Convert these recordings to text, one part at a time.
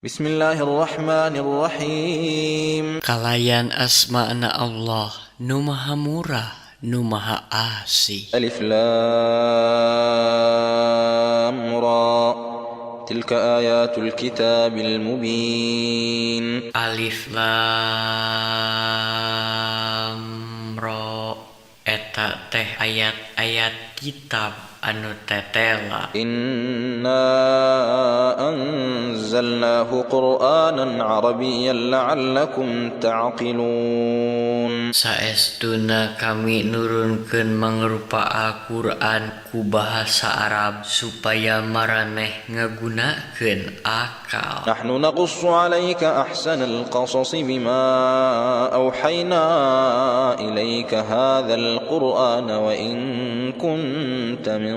بسم الله الرحمن الرحيم. Kalayan asmana Allah nu Maha Murah, nu Maha Asih. ألف لام را تلك آيات الكتاب المبين. Alif Lam Ra, eta teh ayat-ayat kitab anu tetela. إنا أنزلناه قرآنا عربيا لعلكم تعقلون. Saestuna kami nurunkeun mangrupa Al-Qur'an ku bahasa Arab supaya maraneh ngagunakeun akal. نحن نقص عليك أحسن القصص بما أوحينا إليك هذا القرآن وإن كنت من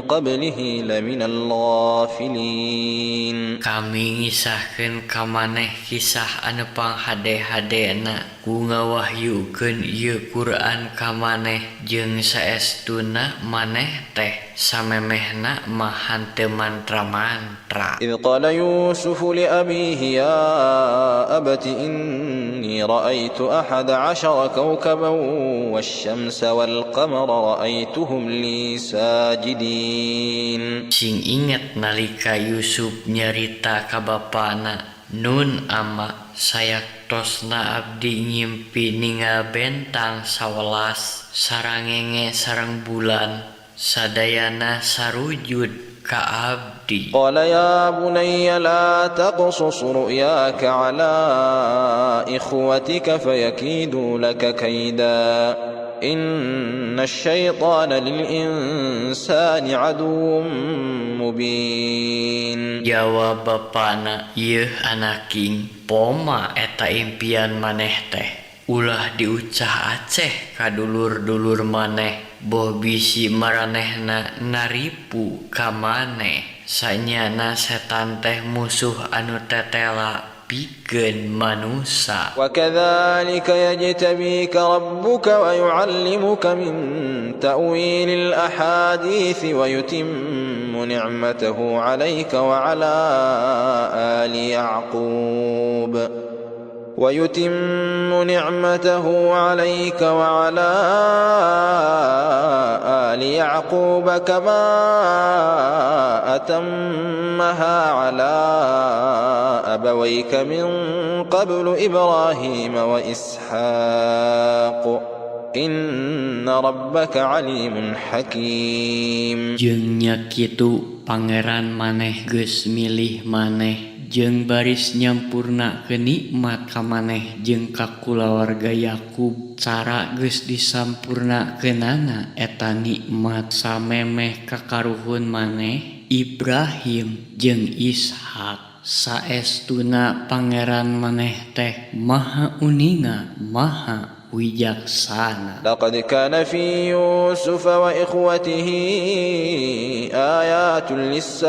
قبله لمن الغافلين. Kami ngisahkeun ka maneh kisah anu panghade-hadena ku ngawahyukeun ieu Quran ka maneh, jeung saestuna maneh teh samemehna mah henteu mantra-mantra. إذ قال يوسف لأبيه يا أبت إني رأيت 11 كوكبا والشمس والقمر رأيتهم لي ساجدين. Sing inget nalika Yusuf nyarita ka bapana, "Nun Ama, sayaktosna abdi ngimpi ningal bentang 11 sarangenge sareng bulan, sadayana sarujud ka abdi." قال يا بني لا تقصص رؤياك على إخوتك فيكيدوا لك كيدا إن الشيطان للإنسان عدو مبين. Jawab bapana, "Yeuh anaking, poma eta impian maneh teh, ulah diucah aceh ka dulur-dulur maneh, boh bisi maranehna naripu ka maneh. Sanyana setan teh musuh anu tetela pikeun manusa." وكذلك يجتبيك ربك ويعلمك من تأويل الأحاديث ويتم نعمته عليك وعلى آل يعقوب ويتم نعمته عليك وعلى آل يعقوب كما أتمها على أبويك من قبل إبراهيم وإسحاق إن ربك عليم حكيم. Jeung nya kitu Pangeran maneh geus milih maneh jeung baris nyampurnakeun nikmat ka maneh jeung ka kulawarga Yakub, cara geus disampurnakeunana eta nikmat samemeh ka karuhun maneh Ibrahim jeung Ishak. Saestuna Pangeran maneh teh Maha Uninga, Maha Wijaksana. لقد كان في يوسف وإخوته آيات للسائلين.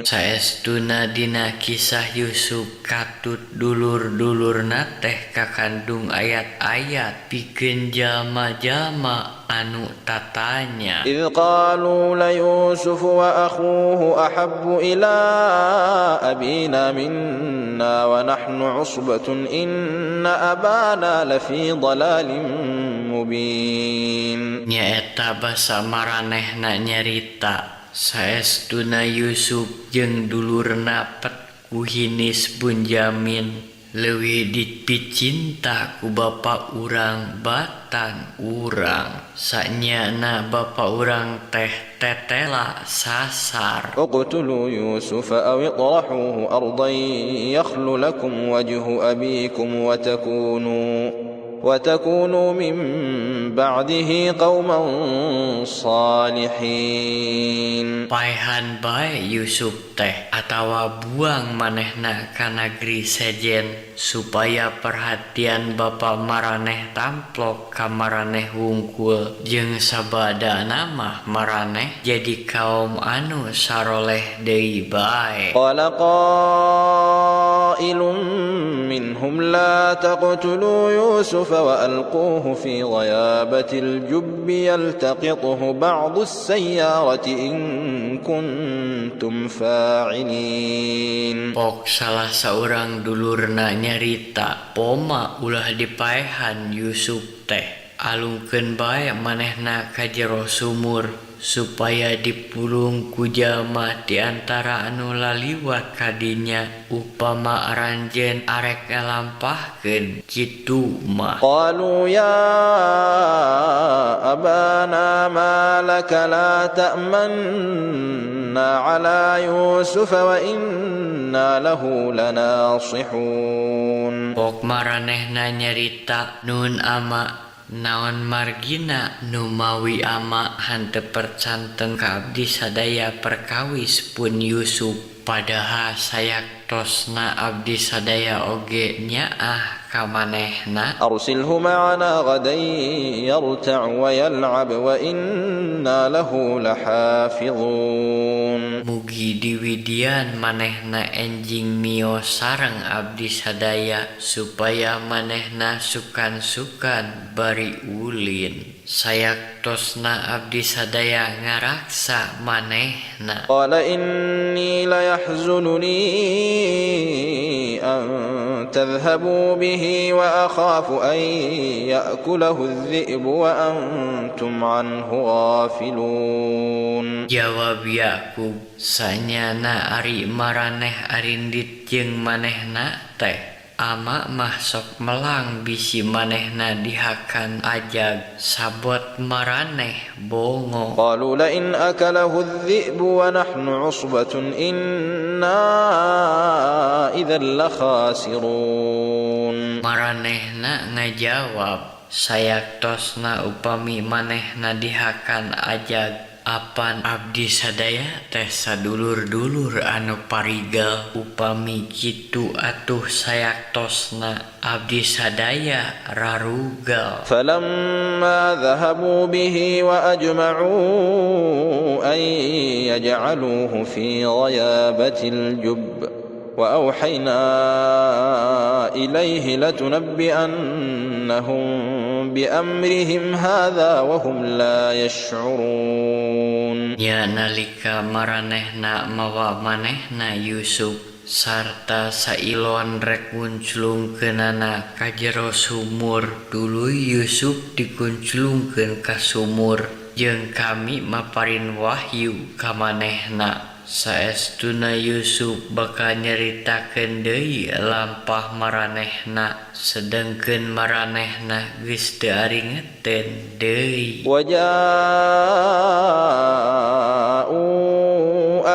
Saestuna dina kisah Yusuf katut dulur-dulurna teh kakandung ayat-ayat pikeun jalma-jalma anu tatanya. إذ قالوا ليوسف وأخوه أحب إلى أبينا منا ونحن عصبة إن أبانا لفي ضلال مبين. Nyaeta basa maranehna nyarita, saestuna Yusuf jeung dulurna pet ku hinis Bunjamin leuwih dipicinta ku bapa urang batan urang, sanyana bapa urang teh tetela sasar. اقتلوا يوسف أو اطرحوه أرضا يخل لكم وجه أبيكم وتكونوا من بعده قوما صالحين. Paehan bae Yusuf teh atawa buang manehna ka nagri sejen supaya perhatian bapa maraneh tamplok ka maraneh wungkul, jeung sabadana mah maraneh jadi kaum anu saroleh deui bae. قال قائل قائل منهم لا تقتلوا يوسف وألقوه في غيابة الجب يلتقطه بعض السيارة إن كنتم فاعلين. Pok salah saurang dulurna nyarita, "Poma ulah dipaehan Yusuf teh, alungkeun bae manehna ka jero sumur supaya dipulung ku jalma di antara anu laliwat kadinya upama aranjeun arek ngalampahkeun kitu mah." قالوا يا أبانا ما لك لا تأمنا على يوسف وإنا له لناصحون. Pok maranehna nyarita, "Nun ama, naon margina numawi ama henteu percanten ka abdi sadaya perkawis pun Yusuf, padahal sayaktosna abdi sadaya oge nyaah ka manehna?" أرسله معنا غدا يرتع ويلعب وإنا له لحافظون. Mugi diwidian manehna enjing mio sareng abdi sadaya supaya manehna sukan-sukan bari ulin, sayaktosna abdi sadaya ngaraksa manehna. قال إني ليحزنني أن تذهبوا به وأخاف أن يأكله الذئب وأنتم عنه غافلون. Jawab Yakub, "Sanyana ari maraneh arindit jeung manehna teh, ama mah sok melang bisi manehna dihakan ajag, sabot maraneh bongo." قالوا لئن أكله الذئب ونحن عصبة إنا إذا لخاسرون. Maranehna ngajawab, "Sayaktosna upami manehna dihakan ajag, apan abdi sadaya teh sadulur-dulur anu parigel, upami kitu atuh sayaktosna abdi sadaya rarugal." فلما ذهبوا به وأجمعوا أن يجعلوه في غيابة الجب وأوحينا إليه لتنبئنهم بأمرهم هذا وهم لا يشعرون. Nya nalika maranehna mawa manehna Yusuf sarta sailon rek ngunclungkeunana ka jero sumur, tuluy Yusuf dikunclungkeun ka sumur jeung kami maparin wahyu ka manehna saestuna Yusuf bakal nyaritakeun deui lampah maranehna sedengkeun maranehna geus teu aringeteun deui. وجاءوا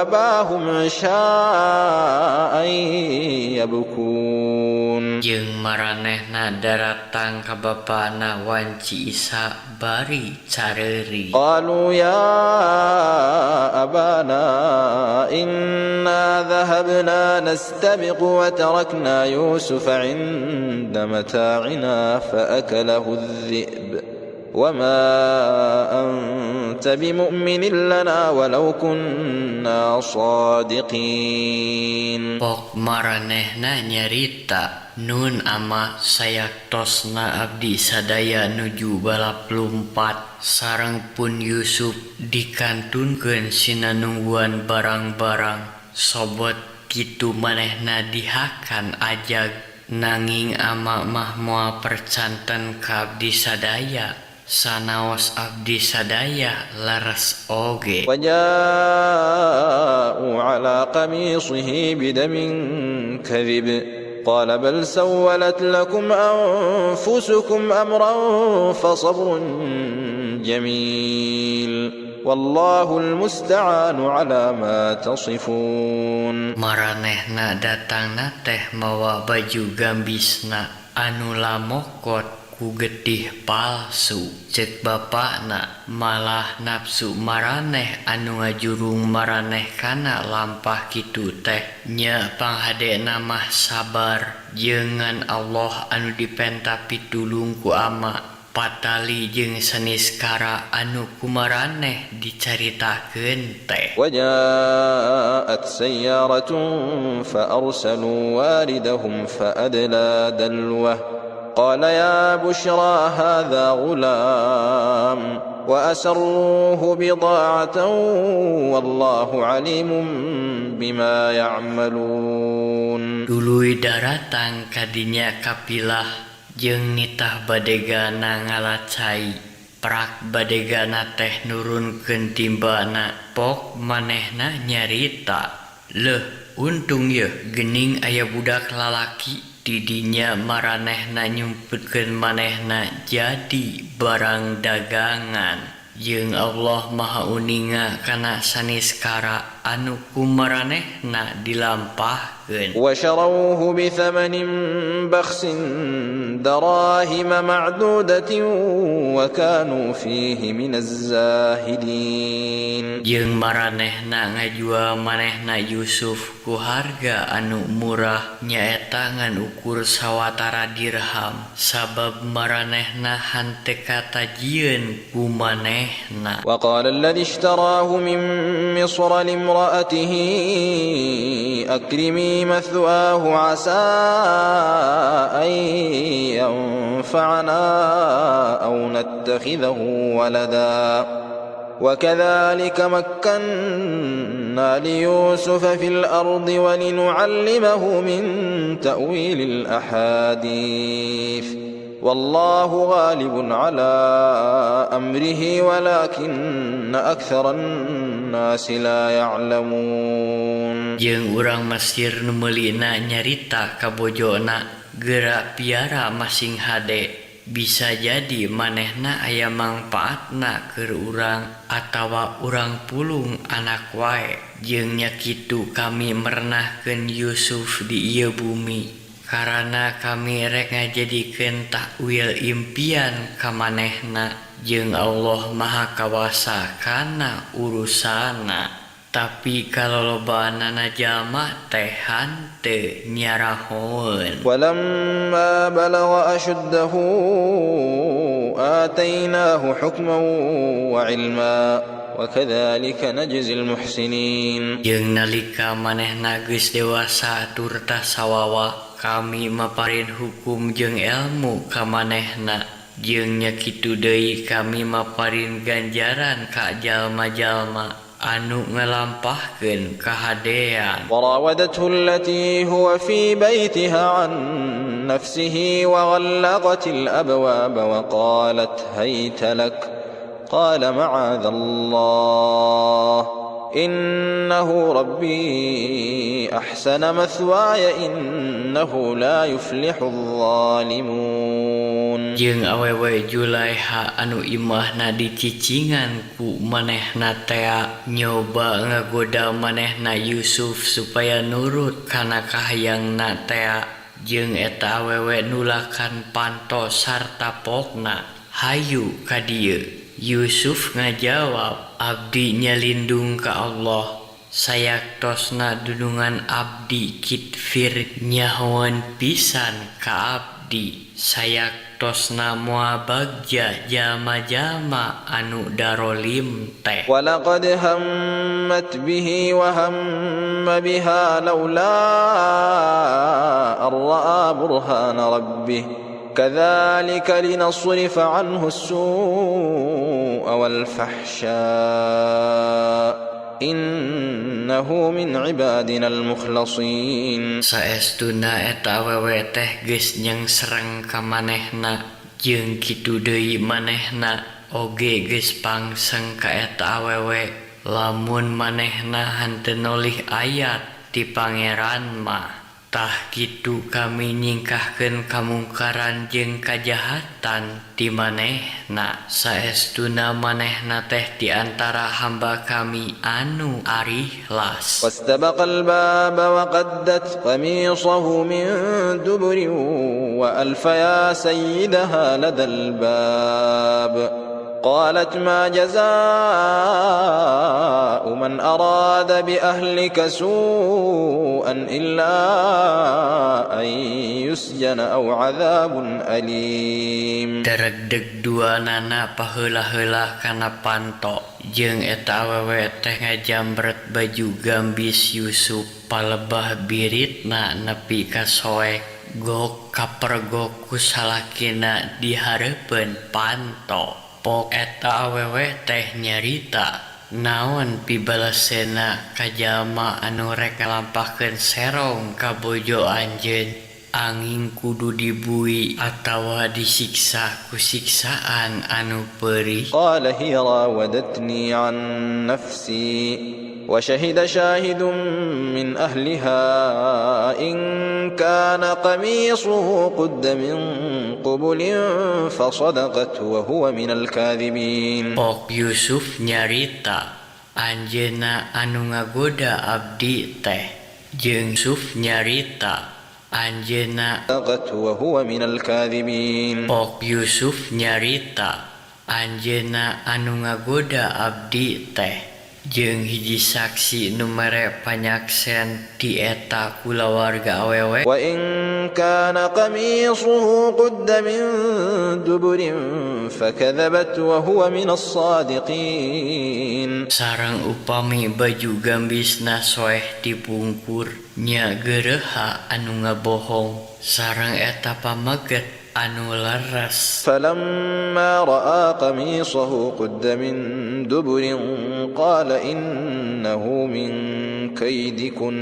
أباهم عشاء يبكون. Jeung maranehna daratang ka bapana wanci Isa bari careuri. قالوا يا أبانا إنا ذهبنا نستبق وتركنا يوسف عند متاعنا فأكله الذئب وما أنت بمؤمن لنا ولو كنا صادقين. Pok maranehna nyarita, "Nun ama, sayaktosna abdi sadaya nuju balap lumpat sareng pun Yusuf dikantunkeun sinanungguan barang-barang, sobot kitu manehna dihakan ajag, nanging ama mah moal percanten ka abdi sadaya sanaos abdi sadaya leres oge." وجاءوا على قميصه بدم كذب قال بل سولت لكم أنفسكم أمرا فصبر جميل والله المستعان على ما تصفون. Maranehna datangna teh mawa baju gambisna anu lamokot ku getih palsu. Cek bapakna, "Malah nafsu maraneh anu ngajurung maraneh kana lampah kitu teh. Nya panghadena mah sabar, jeung ngan Allah anu dipenta pitulung ku ama." Patali jeung saniskara anu kumaraneh dicaritakeun teh. وجاءت سيارة فأرسلوا واردهم فأدلى دلوه قال يا بشرى هذا غلام وأسروه بضاعة والله عليم بما يعملون. Tuluy daratang kadinya kapilah jeung nitah badegana ngala cai. Prak badegana teh nurunkeun timbana, pok manehna nyarita, "Leuh, untung yeuh geuning aya budak lalaki." Tidinya maranehna nyumputkeun manehna jadi barang dagangan. Jeung Allah Maha Uninga kana saniskara anu kumaranehna dilampahkeun. وشروه بثمن بخس دراهم معدودة وكانوا فيه من الزاهدين. Jeung maranehna ngajual manehna Yusuf ku harga anu murah, nyaeta ngan ukur sawatara dirham, sabab maranehna henteu katajieun ku manehna. وقال الذي اشتراه من مصر لامرأته أكرمي مثواه عسى أن ينفعنا أو نتخذه ولدا وكذلك مكنا ليوسف في الأرض ولنعلمه من تأويل الأحاديث والله غالب على أمره ولكن أكثر الناس لا يعلمون. Jeung urang Mesir nu meulina nyarita ka bojona, "Geura piara masing hade, bisa jadi manehna aya mangpaatna keur urang atawa urang pulung anak wae." Jeung nya kitu kami merenahkeun Yusuf di ieu bumi karana kami rek ngajadikeun takwil impian ka manehna, jeung Allah Maha Kawasa kana urusanna, tapi kalolobaanana jalma teh henteu nyarahoeun. ولما بلغ أشده آتيناه حكما وعلما وكذلك نجزي المحسنين. Jeung nalika manehna geus dewasa turta sawawa, kami maparin hukum jeung elmu ka manehna, jeung nya kitu deui kami maparin ganjaran ka jalma-jalma anu ngalampahkeun kahadean. وراودته التي هو في بيتها عن نفسه وغلقت الأبواب وقالت هيت لك قال معاذ الله إنه ربي أحسن مثواي إنه لا يفلح الظالمون. Jeung awewe Julaiha anu imahna dicicingan ku manehna tea nyoba ngagoda manehna Yusuf supaya nurut kana kahayangna tea, jeung eta awewe nulakan panto sarta pokna, "Hayu ka dieu." Yusuf ngajawab, "Abdi nyalindung ka Allah, sayaktosna dunungan abdi Kitfir nyahoeun pisan ka abdi, sayaktosna moal bagja jalma-jalma anu darolim teh." ولقد همت به وهم بها لولا أن رأى برهان ربه كذلك لنصرف عنه السوء والفحشاء إنه من عبادنا المخلصين. Saestuna eta awewe teh geus nyengsreng ka manehna, jeung kitu deui manehna oge geus pangseng ka eta awewe lamun manehna henteu nolih ayat ti Pangeran mah. Tah kitu kami nyingkahkeun kamungkaran jeung kajahatan ti manehna, saestuna manehna teh di antara hamba kami anu arihlas. واستبق الباب وقدت قميصه من دبر وألف يا سيدها لدى الباب. قالت ما جزاء من أراد بأهلك سوءا إلا أن يسجن أو عذاب أليم. Daregdeg duanana paheula-heula kana panto jeung eta awewe teh ngajambret baju gambis Yusuf palebah biritna nepi ka soek gok kapergok ku salakina di hareupeun panto. Pok eta awewe teh nyarita naon pibalesena ka jalma anu rek ngalampahkeun serong ka bojo anjeun angin kudu dibui atawa disiksa ku siksaan anu perih. قال هي راودتني عن نفسي وشهد شاهد من أهلها إن كان قميصه قد من قبل فصدقت وهو من الكاذبين. Pok Yusuf nyarita anjeunna anu ngagoda abdi teh jeung Yusuf nyarita anjeunna وهو من الكاذبين. Pok Yusuf nyarita anjeunna anu ngagoda abdi teh jeung hiji saksi nu mere panyaksen ti eta kulawarga awewe. Wa in kana qamisuhu qudda min duburin fakadzabat wa huwa minas sadiqin. Sareng upami baju gambisna soeh dipungkur nya geureuha anu ngabohong sareng eta pamaget anu leres. Falamma ra'a qamisahu qudda min duburin qala innahu min kaydikun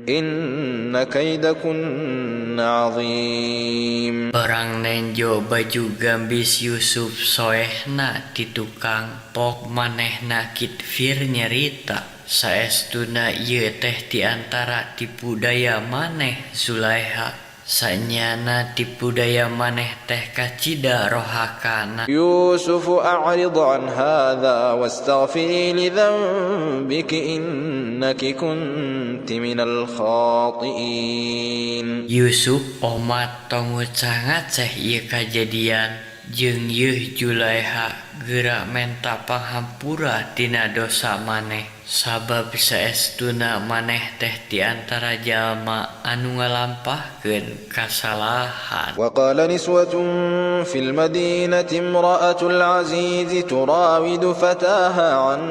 inna kaydakunna 'azim. Barang nenjo baju gambis Yusuf soehna di tukang pok manehna kitfir nyarita saestuna ieu teh di antara tipu daya maneh Zulaeha. Sanyana tipu daya maneh teh kacida rohakana. Yusuf a'rid an hadza wastaghfiri li dzambiki innaki kunti minal khati'in. Yusuf omat tong ngaceh ieu kajadian jeung yeuh Zulaeha geura menta panghampura tina dosa maneh sabab saestuna maneh teh di antara jalma anu ngalampahkeun kasalahan. Wa qala niswatun fil madinati imra'atul aziz turawidu fataha an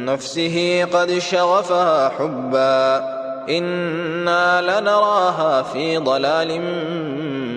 nafsihi qad shaghafaha hubba inna lanaraha fi dhalalin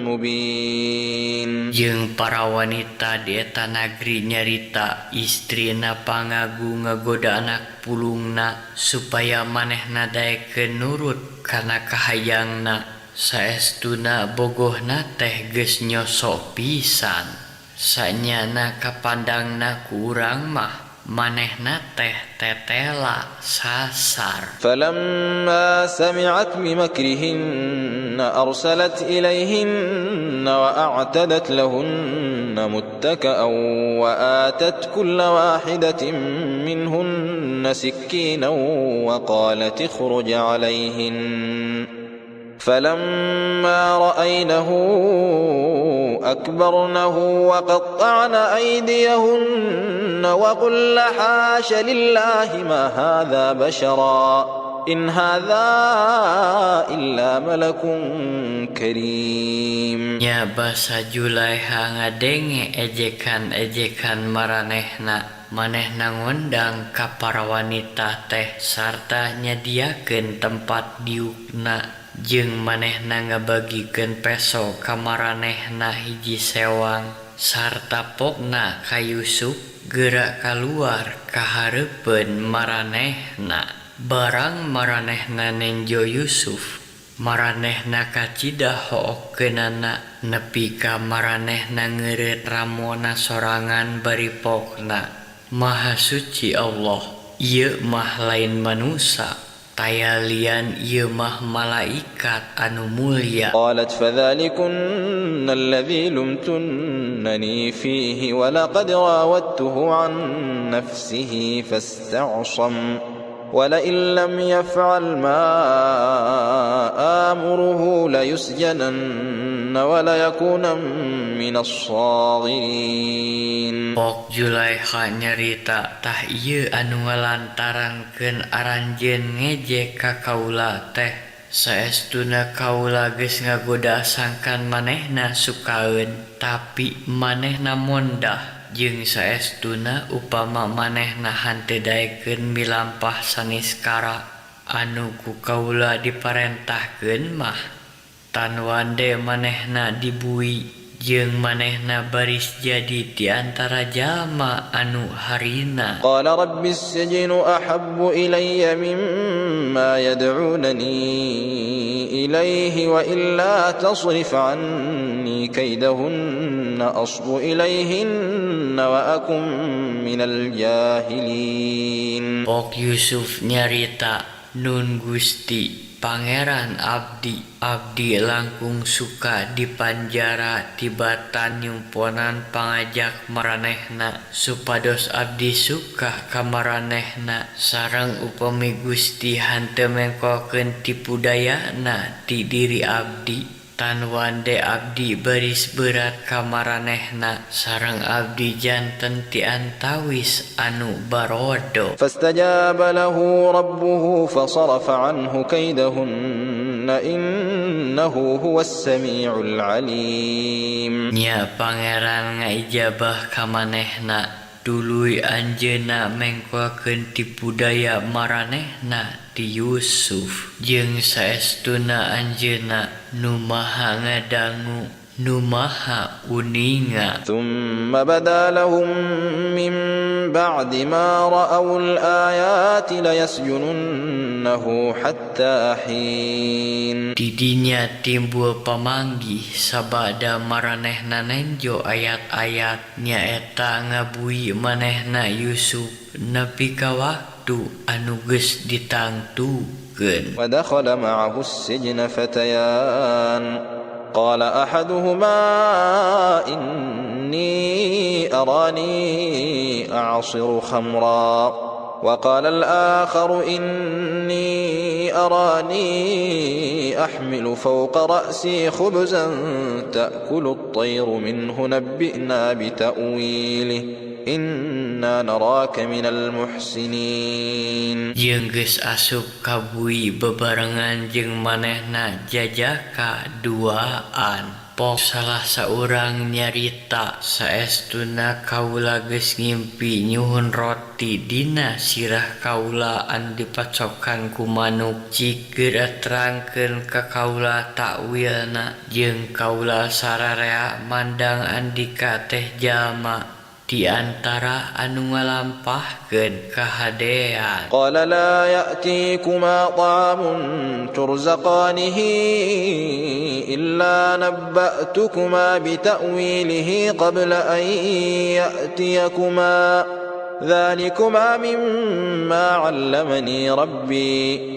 mubin. Jeung para wanita di eta nagri nyarita istrina pangagu ngagoda anak pulungna supaya manehna daekeun nurut kana kahayangna. Saestuna bogohna teh geus nyosok pisan. Sanyana kapandangna ku urang mah manehna teh tetela sasar. Falamma sami'at bimakrihinna arsalat ilayhinna wa a'tadat lahunna muttaka'an wa atat kulla wahidatin minhunna sikkinan wa qalat ikhruj 'alayhin. فلما رأينه أكبرنه وقطعن أيديهن وقلن حاش لله ما هذا بشرا إن هذا إلا ملك كريم. Nya basa Zulaeha ngadenge ejekan-ejekan maranehna. Manehna ngondang ka para wanita teh sarta nyadiakeun tempat diukna jeung manehna ngabagikeun peso ka maranehna hiji sewang sarta pokna ka Yusuf geura kaluar ka hareupeun maranehna. Barang maranehna nenjo Yusuf maranehna kacida hookkeunana nepi ka maranehna ngeureut ramona sorangan bari pokna. Maha suci Allah, ieu mah lain manusa, taya lian ieu mah malaikat anu mulia. Qalat fadhalikunna alladhi lumtunnani fihi wa laqad rawadtuhu an nafsihi fasta'sam wa la in lam yaf'al ma amuruhu la yusjananna وليكونا من الصاغرين. Pok Julaeha nyarita tah ieu anu ngalantarankeun aranjeun ngejek ka kaula teh. Saestuna kaula geus ngagoda sangkan manehna sukaeun, tapi manehna mondah. Jeung saestuna upama manehna henteu daekeun milampah saniskara anu ku kaula diparentahkeun mah, tan wande manehna dibui jeung manehna baris jadi di antara jalma anu harina. Qala rabbi as-sijnu ahabbu ilayya mimma yad'unani ilayhi wa illa tasrif anni kaydahunna asbu ilayhinna wa akum minal jahilin. Pok Yusuf nyarita, nun Gusti Pangeran abdi, abdi langkung suka dipanjara tibatan nyumponan pangajak maranehna supados abdi suka ka maranehna sareng upami Gusti henteu mengkolkeun tipu dayana ti diri abdi. Tan wande abdi baris berat ka maranehna sareng abdi janten ti antawis anu barodo. Fastajaba lahu rabbuhu fasarafa anhu kaidahunna innahu huwas samiul alim. Nya pangeran ngaijabah ka manehna tuluy anjeunna mengkolkeun tipu daya maranehna ti Yusuf. Jeung saestuna anjeunna nu maha ngadangu nu maha uninga. Tsumma bada lahum min ba'di ma ra'awul ayati layasjununnahu hatta hin. Didinya timbul pamanggih sabada maranehna nenjo ayat-ayat nyaeta ngabui manehna Yusuf nepi ka waktu anu geus ditangtukeun. Wa dakhala ma'ahu as-sijna fatayan qala ahaduhuma inni arani a'siru khamra wa qala al-akharu inni arani ahmilu fawqa ra'si khubzan ta'kulu at-tayru minhu nabbi'na bita'wilihi inna naraka minal muhsinin. Jeung geus asup kabui bebarengan jeung manehna jajaka duaan. Pok salah saurang nyarita, saestuna kaula geus ngimpi nyuhun roti dina sirah kaula anu dipacokan ku manuk. Cik geura terangkeun ka kaula takwilna. Jeung kaula sararea mandang andika teh jalma di antara anu ngalampahkeun kahadean. Qala la ya'tikuma ta'amun turzaqanihi illa nabba'tukuma bita'wilihi qabla an ya'tiyakuma dhalikuma mimma 'allamani rabbi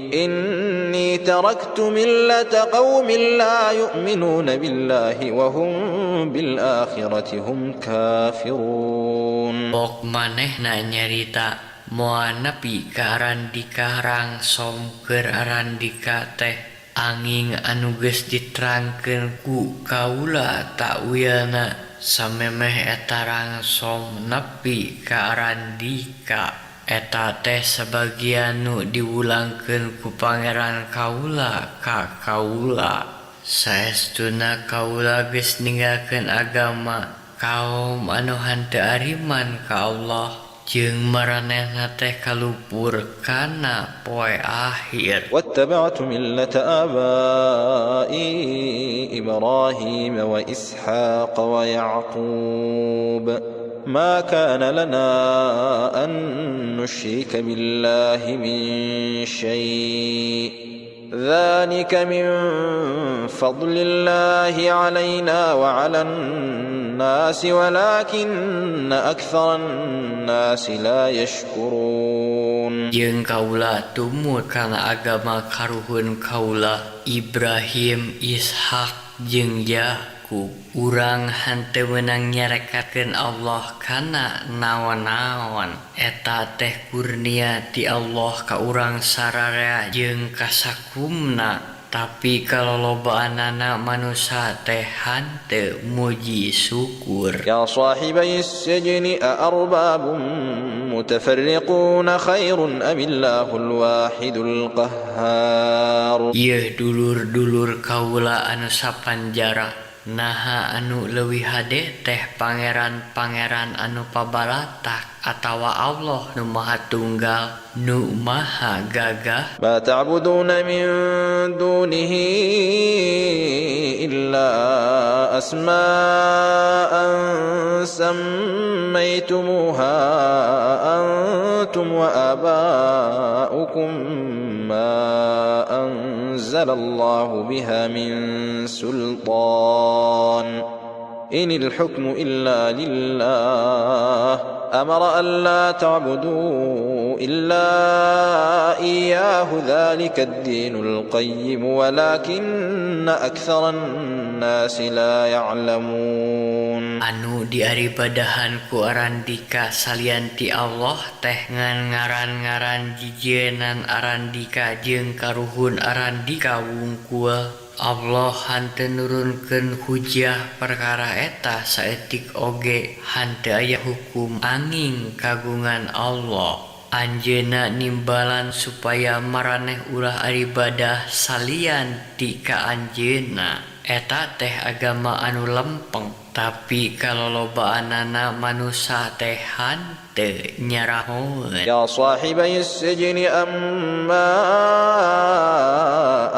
inni taraktu millata qaumin la yu'minuna billahi wa hum bil akhirati hum kafirun. Pok manehna nyarita moal nepi ka arandika rangsom keur arandika teh angin anu geus diterangkeun ku kaula takwilna samemeh eta rangsom nepi ka arandika. Eta teh sabagian nu diwulangkeun ku pangeran kaula ka kaula. Saestuna kaula geus ninggalkeun agama kaum anu henteu ariman ka Allah jeung maranehna teh kalupur kana poe akhir. Wattaba'tu millata abai Ibrahim wa Ishaq wa Ya'qub ma kana lana an nusyrika billahi min syai' dzalika min fadlillahi 'alaina wa 'alan nasi walakinna aktsaran nasi la yashkurun. Jeung kaula tumut kana agama karuhun kaula Ibrahim, Ishak jeung Yakub. Urang henteu meunang nyarekatkeun Allah kana naon-naon. Eta teh kurnia ti Allah ka urang sararea jeung kasakumna. Tapi kalolobaanana manusa teh hanteu muji syukur. يا صاحبي السجن أأرباب متفرقون خير أم الله الواحد القهار. Yeuh dulur-dulur kaula anu sapanjara, naha anu leuwih hade teh pangeran-pangeran anu pabalatak atawa Allah nu Maha Tunggal nu Maha Gagah? ما تعبدون من دونه إلا أسماء سميتموها أنتم وآباؤكم ما أنزل الله بها من سلطان إن الحكم إلا لله أمر ألا تعبدوا إلا إياه ذلك الدين القيم ولكن أكثر الناس لا يعلمون. Anu diaribadahan ku arandika salian ti Allah teh ngan ngaran-ngaran jijienan arandika jeung karuhun arandika wungkul. Allah hanteu nurunkeun hujah perkara eta saeutik oge hanteu aya hukum angin kagungan Allah. Anjeunna nimbalan supaya maraneh ulah aribadah salian ti ka anjeunna. Eta teh agama anu lempeng, tapi kalolobaanana manusa teh hanteu nyarahoeun. يا صاحبي السجن أما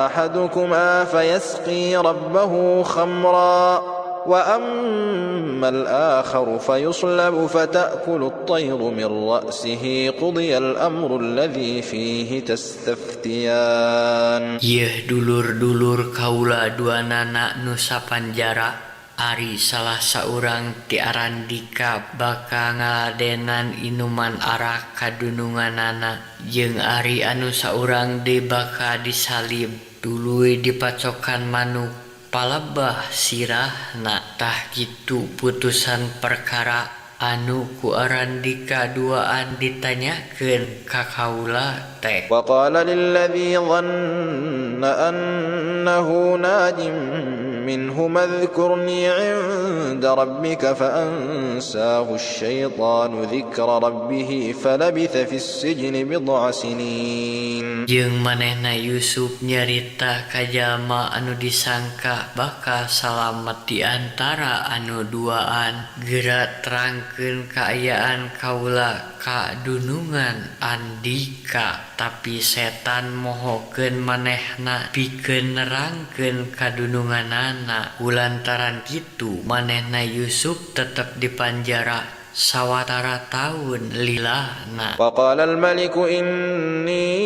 أحدكما فيسقي ربه خمرا وأما الآخر فيصلب فتأكل الطير من رأسه قضي الأمر الذي فيه تستفتيان. Yeuh dulur-dulur kaula duanana nu sapanjara, ari salah saurang ti arandika bakal ngaladenan inuman arak kadununganana jeung ari anu saurang deui bakal disalib tuluy dipacokan manuk palebah sirahna. Tah kitu putusan perkara anu ku arandika duaan ditanyakeun ka kaula teh. وقال للذي ظن أنه ناج منهما اذكرني عند ربك فأنساه الشيطان ذكر ربه فلبث في السجن بضع سنين. Jeung manehna Yusuf nyarita ka jalma anu disangka bakal salamet di antara anu duaan, geura terangkeun kaayaan kaula ka dunungan andika. Tapi setan mohokeun manehna pikeun nerangkeun kadununganana. Kulantaran kitu manehna Yusuf tetep dipanjara sawatara taun lilana. وقال الملك إني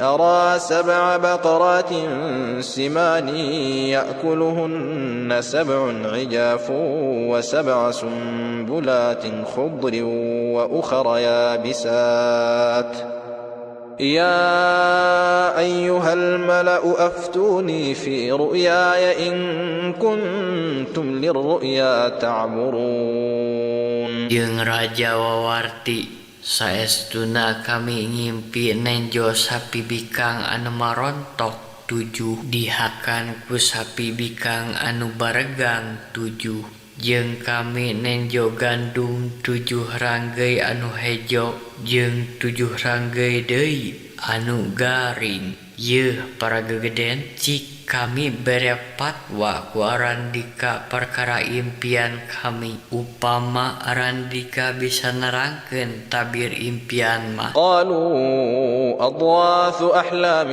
أرى 7 بقرات سمان يأكلهن 7 عجاف و7 سنبلات خضر وأخر يابسات يا أيها الملأ أفتوني في رؤياي إن كنتم للرؤيا تعبرون. Jeung raja wawarti, saestuna kami ngimpi nenjo sapi bikang anu marontok 7 dihakan ku sapi bikang anu baregang 7. Jeung kami nenjo gandum 7 ranggei anu hejo jeung 7 ranggei deui anu garing. Yeuh para gegeden, cik kami bere patwa ku arandika perkara impian kami. Upama arandika bisa nerangkeun tabir impian mah. قالوا أضغاث أحلام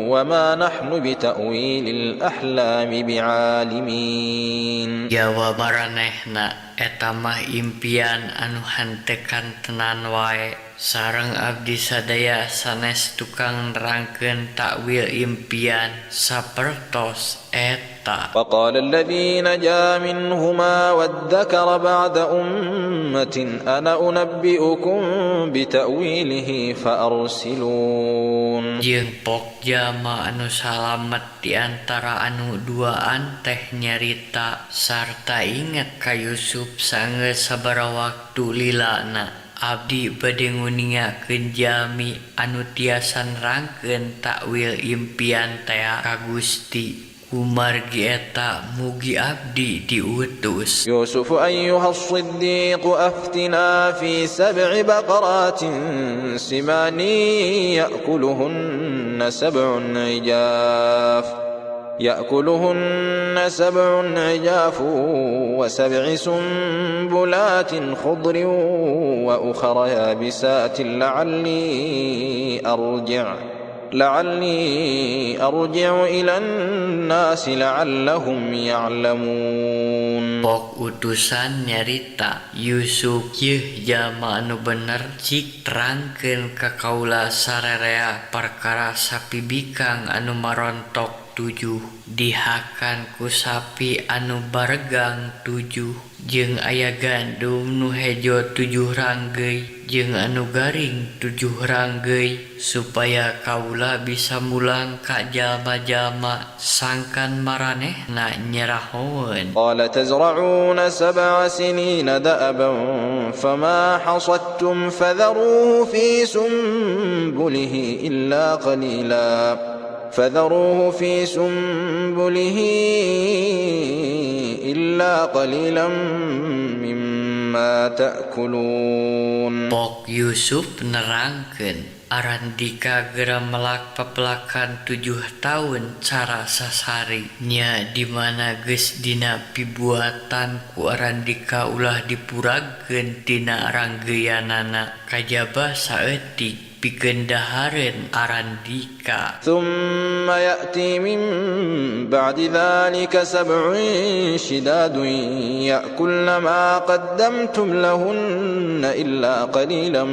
وما نحن بتأويل الأحلام بعالمين. Jawab maranehna, eta mah impian anu henteu kantenan wae. Sareng abdi sadaya sanes tukang nerangkeun takwil impian sapertos eta. وقال الذي نجا منهما وادكر بعد أمة أنا أنبئكم بتأويله فأرسلون. Jeung pok jalma anu salamet di antara anu duaan teh nyarita sarta inget ka Yusuf sanggeus sabaraha waktu lilana. Abdi bade nguningakeun jalmi anu tiasa nerangkeun takwil impian tea ka Gusti. Kumargi eta mugi abdi diutus. Yusuf ayyuha as-siddiq aftina fi sab'i baqaratin simani ya'kuluhunna sab'un 'ijaf ya'kuluhunna sab'un 'ijaf wa sab'i sumbulatin khudrin wa ukhra yabisatin la'alli arji'u ila an-nasi la'allahum ya'lamun. Pok utusan nyarita Yusuf yeuh jalma anu bener cik terangkeun ka kaula sarerea perkara sapi bikang anu marontok 7 dihakan ku sapi anu baregang 7 jeung aya gandum nu hejo 7 ranggeuy jeung anu garing 7 ranggeuy supaya kaula bisa mulang ka jalma-jalma sangkan maranehna nyerahoeun. Qala tazra'una sab'a sinina da'aban fama hasadtum fadharuhu fi sumbulihi illa qalila فذروه في سنبله إلا قليلا مما تأكلون. Pok Yusuf nerangkeun Arandika geura melak pepelakan 7 tahun cara sasari nya di mana geus dina pibuatan ku Arandika ulah dipuragkeun tina ranggeuyanana kajaba saeutik pikeun dahareun Arandika. Thumma ya'ti min ba'di dhalika sab'un shidadun ya'kulna ma qaddamtum lahunna illa qalilan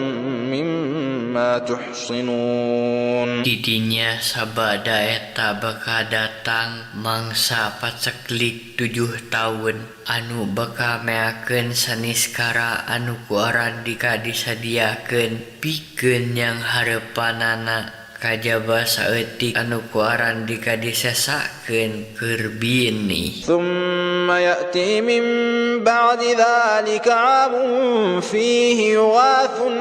mimma tuhsinun. Didinya sabada eta bakal datang mangsa paceklik 7 tahun anu bakal meakeun saniskara anu ku Arandika disadiakeun pikeun yang hareupanana kajaba saeutik anu ku Arandika disesakeun keur bini. Thumma ya'ti min ba'di dzalika 'amun fihi yughathun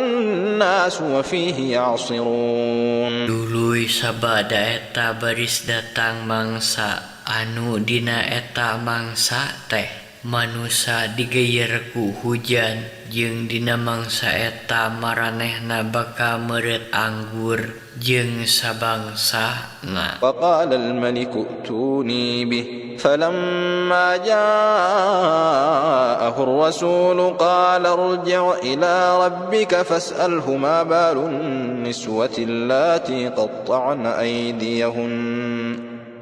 nas wa fihi ya'sirun. Tuluy sabada eta baris datang mangsa anu dina eta mangsa teh manusa digeyer ku hujan jeung dina mangsa eta maranehna bakal meureut anggur jeung sabangsana. Faqala al-maliku tuni bih falamma ja'ahu ar-rasul qala irji' ila rabbika fas'alhu ma balun niswati allati qatta'na aydiyahun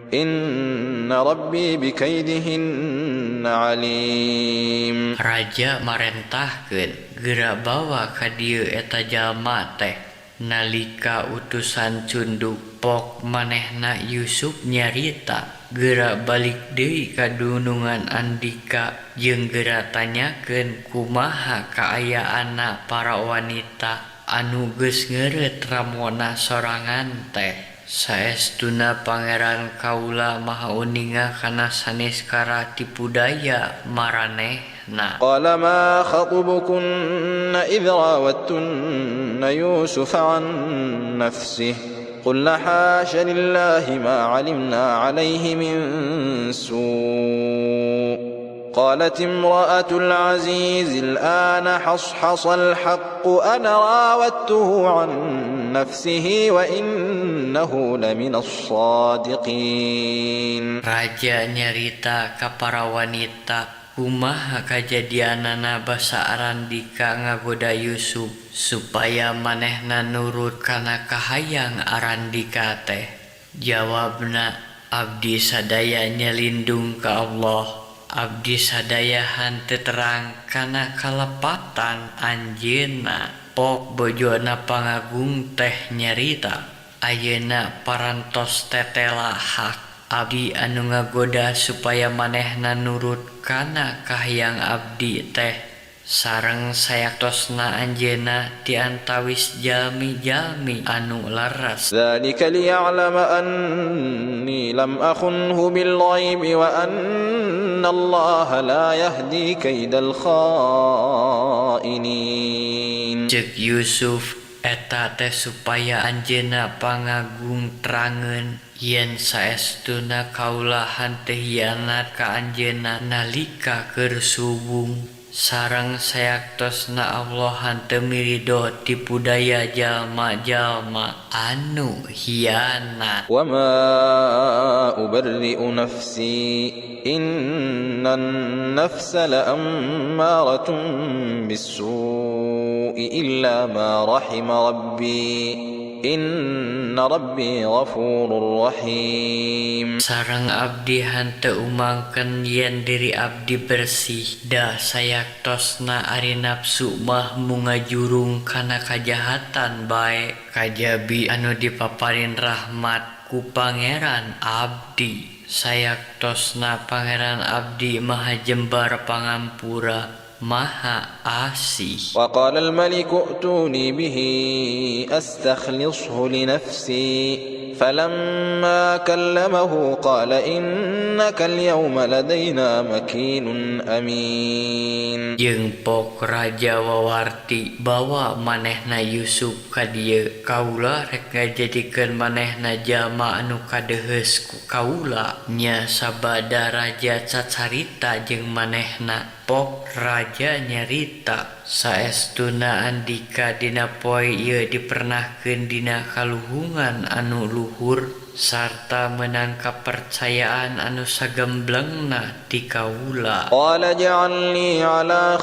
inna rabbi bikaidihinna alim. Raja marentahkeun geura bawa ka dieu eta jalma teh. Nalika utusan cunduk pok manehna Yusuf nyarita geura balik deui ka dunungan Andika jeung geura tanyakeun kumaha kaayaanna para wanita anu geus ngeureut ramona sorangan teh. Saestuna pangeran kaula maha uninga kana saneskara tipu daya maranehna. Qala ma khatubukunna idh rawattunna Yusuf an nafsihi qulna hasya lillahi ma 'alimna 'alaihi min su'. قالت امرأة العزيز الآن حصحص الحق أنا راودته عن نفسه وإنه لمن الصادقين. Raja nyarita ka para wanita kumaha kajadianana basa Arandika ngagoda Yusuf supaya manehna nurut kana kahayang Arandika teh. Jawabna, abdi sadaya nyelindung ka Allah. Abdi sadaya henteu terang kana kalepatan anjeunna. Pok bojona pangagung teh nyarita, ayeuna parantos tetela hak abdi anu ngagoda supaya manehna nurut kana kahayang abdi teh. Sareng sayaktosna anjeunna ti antawis jalmi-jalmi anu leres. Dzalika liya'lama anni lam akhunhu bil ghaibi wa anna Allah la yahdi kaidal khainin. Cek Yusuf eta teh supaya anjeunna pangagung terangeun yen saestuna kaula henteu hianat ka anjeunna nalika keur suwung. Sareng sayaktosna Allah henteu miridho tipu daya jalma-jalma anu hianat. Wa ma ubarri'u nafsi innan nafsa la'ammaratun bis-su'i illa ma rahima rabbi inna rabbi ghafurur rahim. Sareng abdi henteu umangkeun yen diri abdi bersih da sayaktosna ari nafsu mah mungajurung kana kajahatan bae kajabi anu dipaparin rahmat ku Pangeran abdi. Sayaktosna Pangeran abdi maha jembar pangampura maha asih. Wa qala al-maliku a'tuni bihi astakhlishu li nafsi falamma kallamahu qala innaka al-yawma ladaina makinun amin. Jeung pok raja wawarti bawa manehna Yusuf ka dieu, kaula rek ngajadikeun manehna jalma anu kadeheus ku kaula. Nya sabada raja cacarita jeung manehna, pok raja nyarita saestuna andika dina poe ieu dipernahkeun dina kaluhungan anu luhur sarta meunang kapercayaan anu sagemblengna ti kaula. Qala ja'alni ala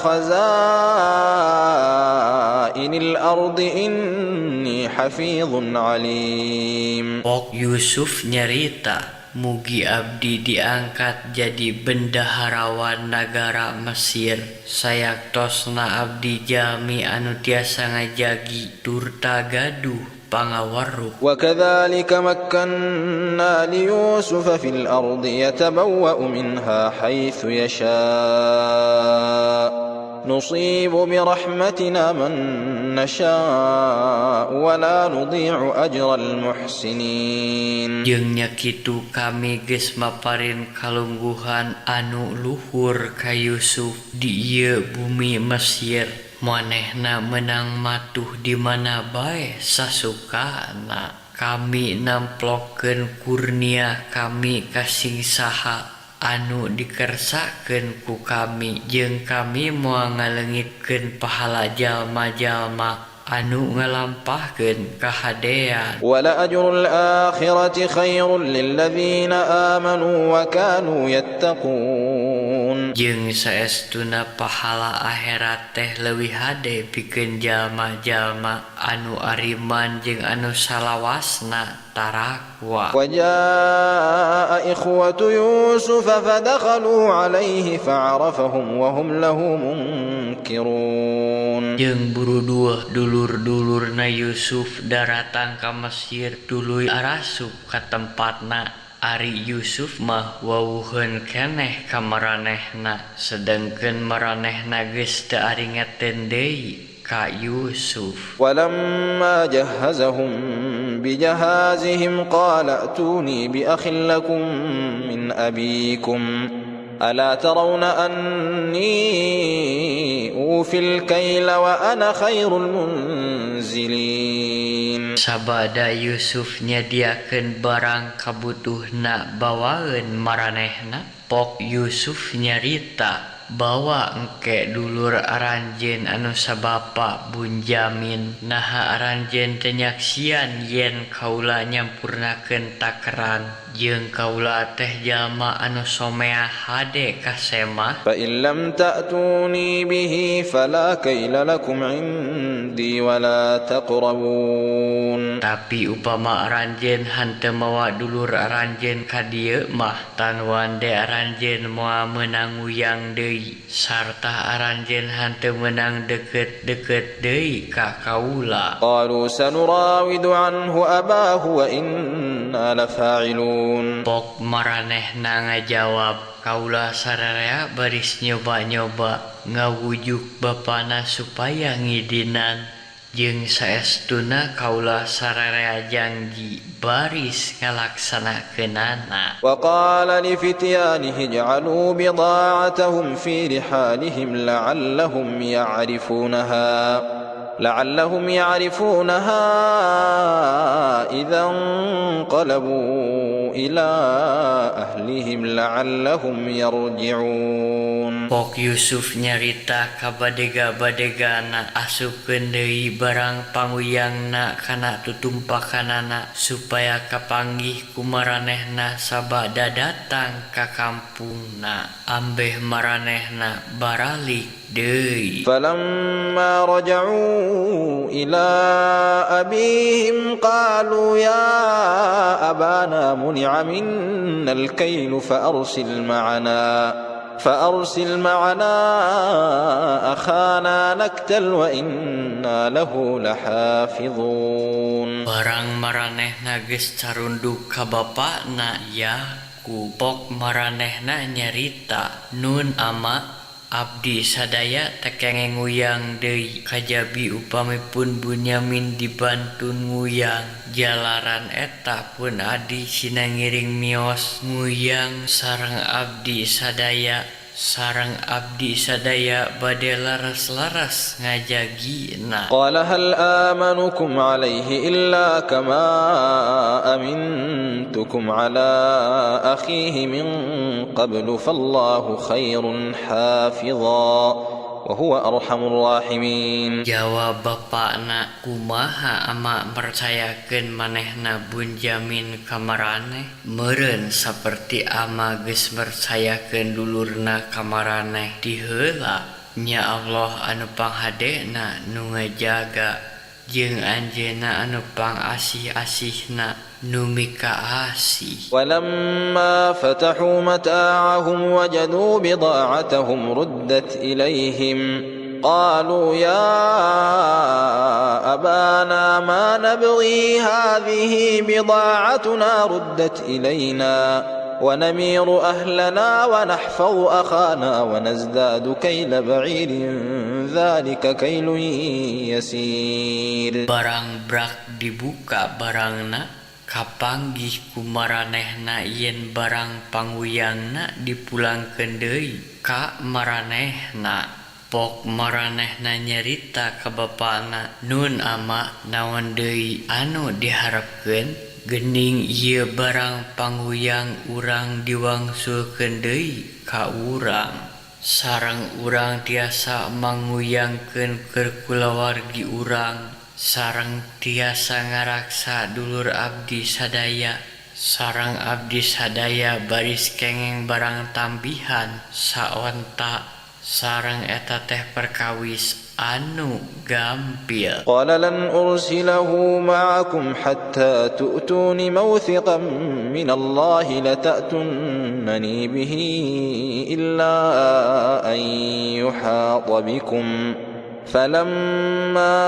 khazainil ardi inni hafizun alim. Pok Yusuf nyarita mugi abdi diangkat jadi bendaharawan nagara Mesir. Sayaktosna abdi jalmi anu tiasa ngajagi turta gaduh pangaweruh. Wa kadzalika makkanna li Yusufa fil ardi yatabawwa'u minha haitsu yasha' nusibu bi rahmatina man nasha' wa la nudhi'u ajral muhsinin. Jeung nya kitu kami geus maparin kalungguhan anu luhur ka Yusuf di ieu bumi Mesir. Manehna meunang matuh di mana bae sasukana. Kami namplokeun kurnia kami ka sing saha anu dikersakeun ku kami, jeung kami moal ngaleungitkeun pahala jalma-jalma anu ngalampahkeun kahadean. Wala ajrul akhirati khairul lil ladzina amanu wa kanu yattaqun. Jeung saestuna pahala akhirat teh leuwih hade pikeun jalma-jalma anu ariman jeung anu salawasna tarakwa. Wa jaa ikhwatu Yusuf fadakhalu alaihi fa'arafahum wa hum lahu munkirun. Jeung buru dulur-dulurna Yusuf daratang ka Mesir tuluy arasup ka tempatna. Ari Yusuf mah wawuheun keneh ka maranehna, sedengkeun maranehna geus teu aringeteun deui ka Yusuf. Walamma jahazahum bijahazihim qala atuni bi akhin lakum min abikum ala tarawna anni ufil kaila wa ana khairul munzilin. Sabada Yusuf nyadiakeun barang kabutuhna bawaeun maranehna, pok Yusuf nyarita bawa engke dulur aranjeun anu sabapa Bunjamin. Naha aranjeun teu nyaksian yen kaula nyampurnakeun takeran jeung kaula teh jalma anu somea hade ka semah. Fa in lam ta'tuni bihi fala kaila lakum indi wala taqrabun. Tapi upama aranjeun henteu mawa dulur aranjeun ka dieu mah tanwan de aranjeun moal meunang nguyang deui sarta aranjeun henteu meunang deukeut-deukeut deui ka kaula. Qalu sanurawidu anhu abahu wa inna lafa'ilun. Pok maranehna ngajawab, kaula sararea baris nyoba-nyoba ngawujuk bapana supaya ngidinan, jeung saestuna kaula sararea janji baris ngalaksanakeunana. Wa qala li fityanihi ij'alu bida'atahum fi rihalihim la'allahum ya'rifunaha لعلهم يعرفونها إذا انقلبوا إلى أهلهم لعلهم يرجعون. Pok Yusuf nyarita ka badega-badegana asupkeun deui barang panguyangna kana tutumpakanana supaya kapanggih ku maranehna sabada datang ka kampungna ambeh maranehna baralik deui. فلما رجعوا إلى أبيهم قالوا يا أبانا منع منا الكيل فأرسل معنا أخانا نكتل وإنا له لحافظون. Barang maranehna geus carunduk ka bapana Yakub, pok maranehna nyarita, "Nun ama, abdi sadaya teu kenging nguyang deui kajabi upami pun Bunyamin dibantun nguyang, jalaran eta pun adi sina ngiring mios nguyang sareng abdi sadaya, sareng abdi sadaya bade laras-laras ngajagina." قال هل آمنكم عليه إلا كما أمنتكم على أخيه من قبل فالله خير حافظا وهو أرحم الراحمين. Jawab bapakna, "Kumaha ama mercayakeun manehna Bunyamin ka maraneh? Meureun saperti ama geus mercayakeun dulurna ka maraneh ti heula. Nya Allah anu panghadena nu ngajaga, jeung Anjeunna anu pangasih-asihna nu mikaasih." ولما فتحوا متاعهم وجدوا بضاعتهم ردت إليهم قالوا يا أبانا ما نبغي هذه بضاعتنا ردت إلينا ونمير أهلنا ونحفظ أخانا ونزداد كيل بعير ذلك كيل يسير. Barang brak dibuka barangna, kapanggih ku maranehna yen barang panguyangna dipulangkeun deui ka maranehna. Pok maranehna nyarita ka bapana, "Nun ama, naon deui anu diharepkeun? Geuning ieu barang panguyang urang diwangsulkeun deui ka urang, sareng urang tiasa manguyangkeun keur kulawargi urang, sareng tiasa ngaraksa dulur abdi sadaya, sareng abdi sadaya baris kenging barang tambihan saonta, sareng eta teh perkawis anu gampil." قال لن أرسله معكم حتى تؤتون موثقا من الله لتأتونني به إلا أن يحاط بكم فلما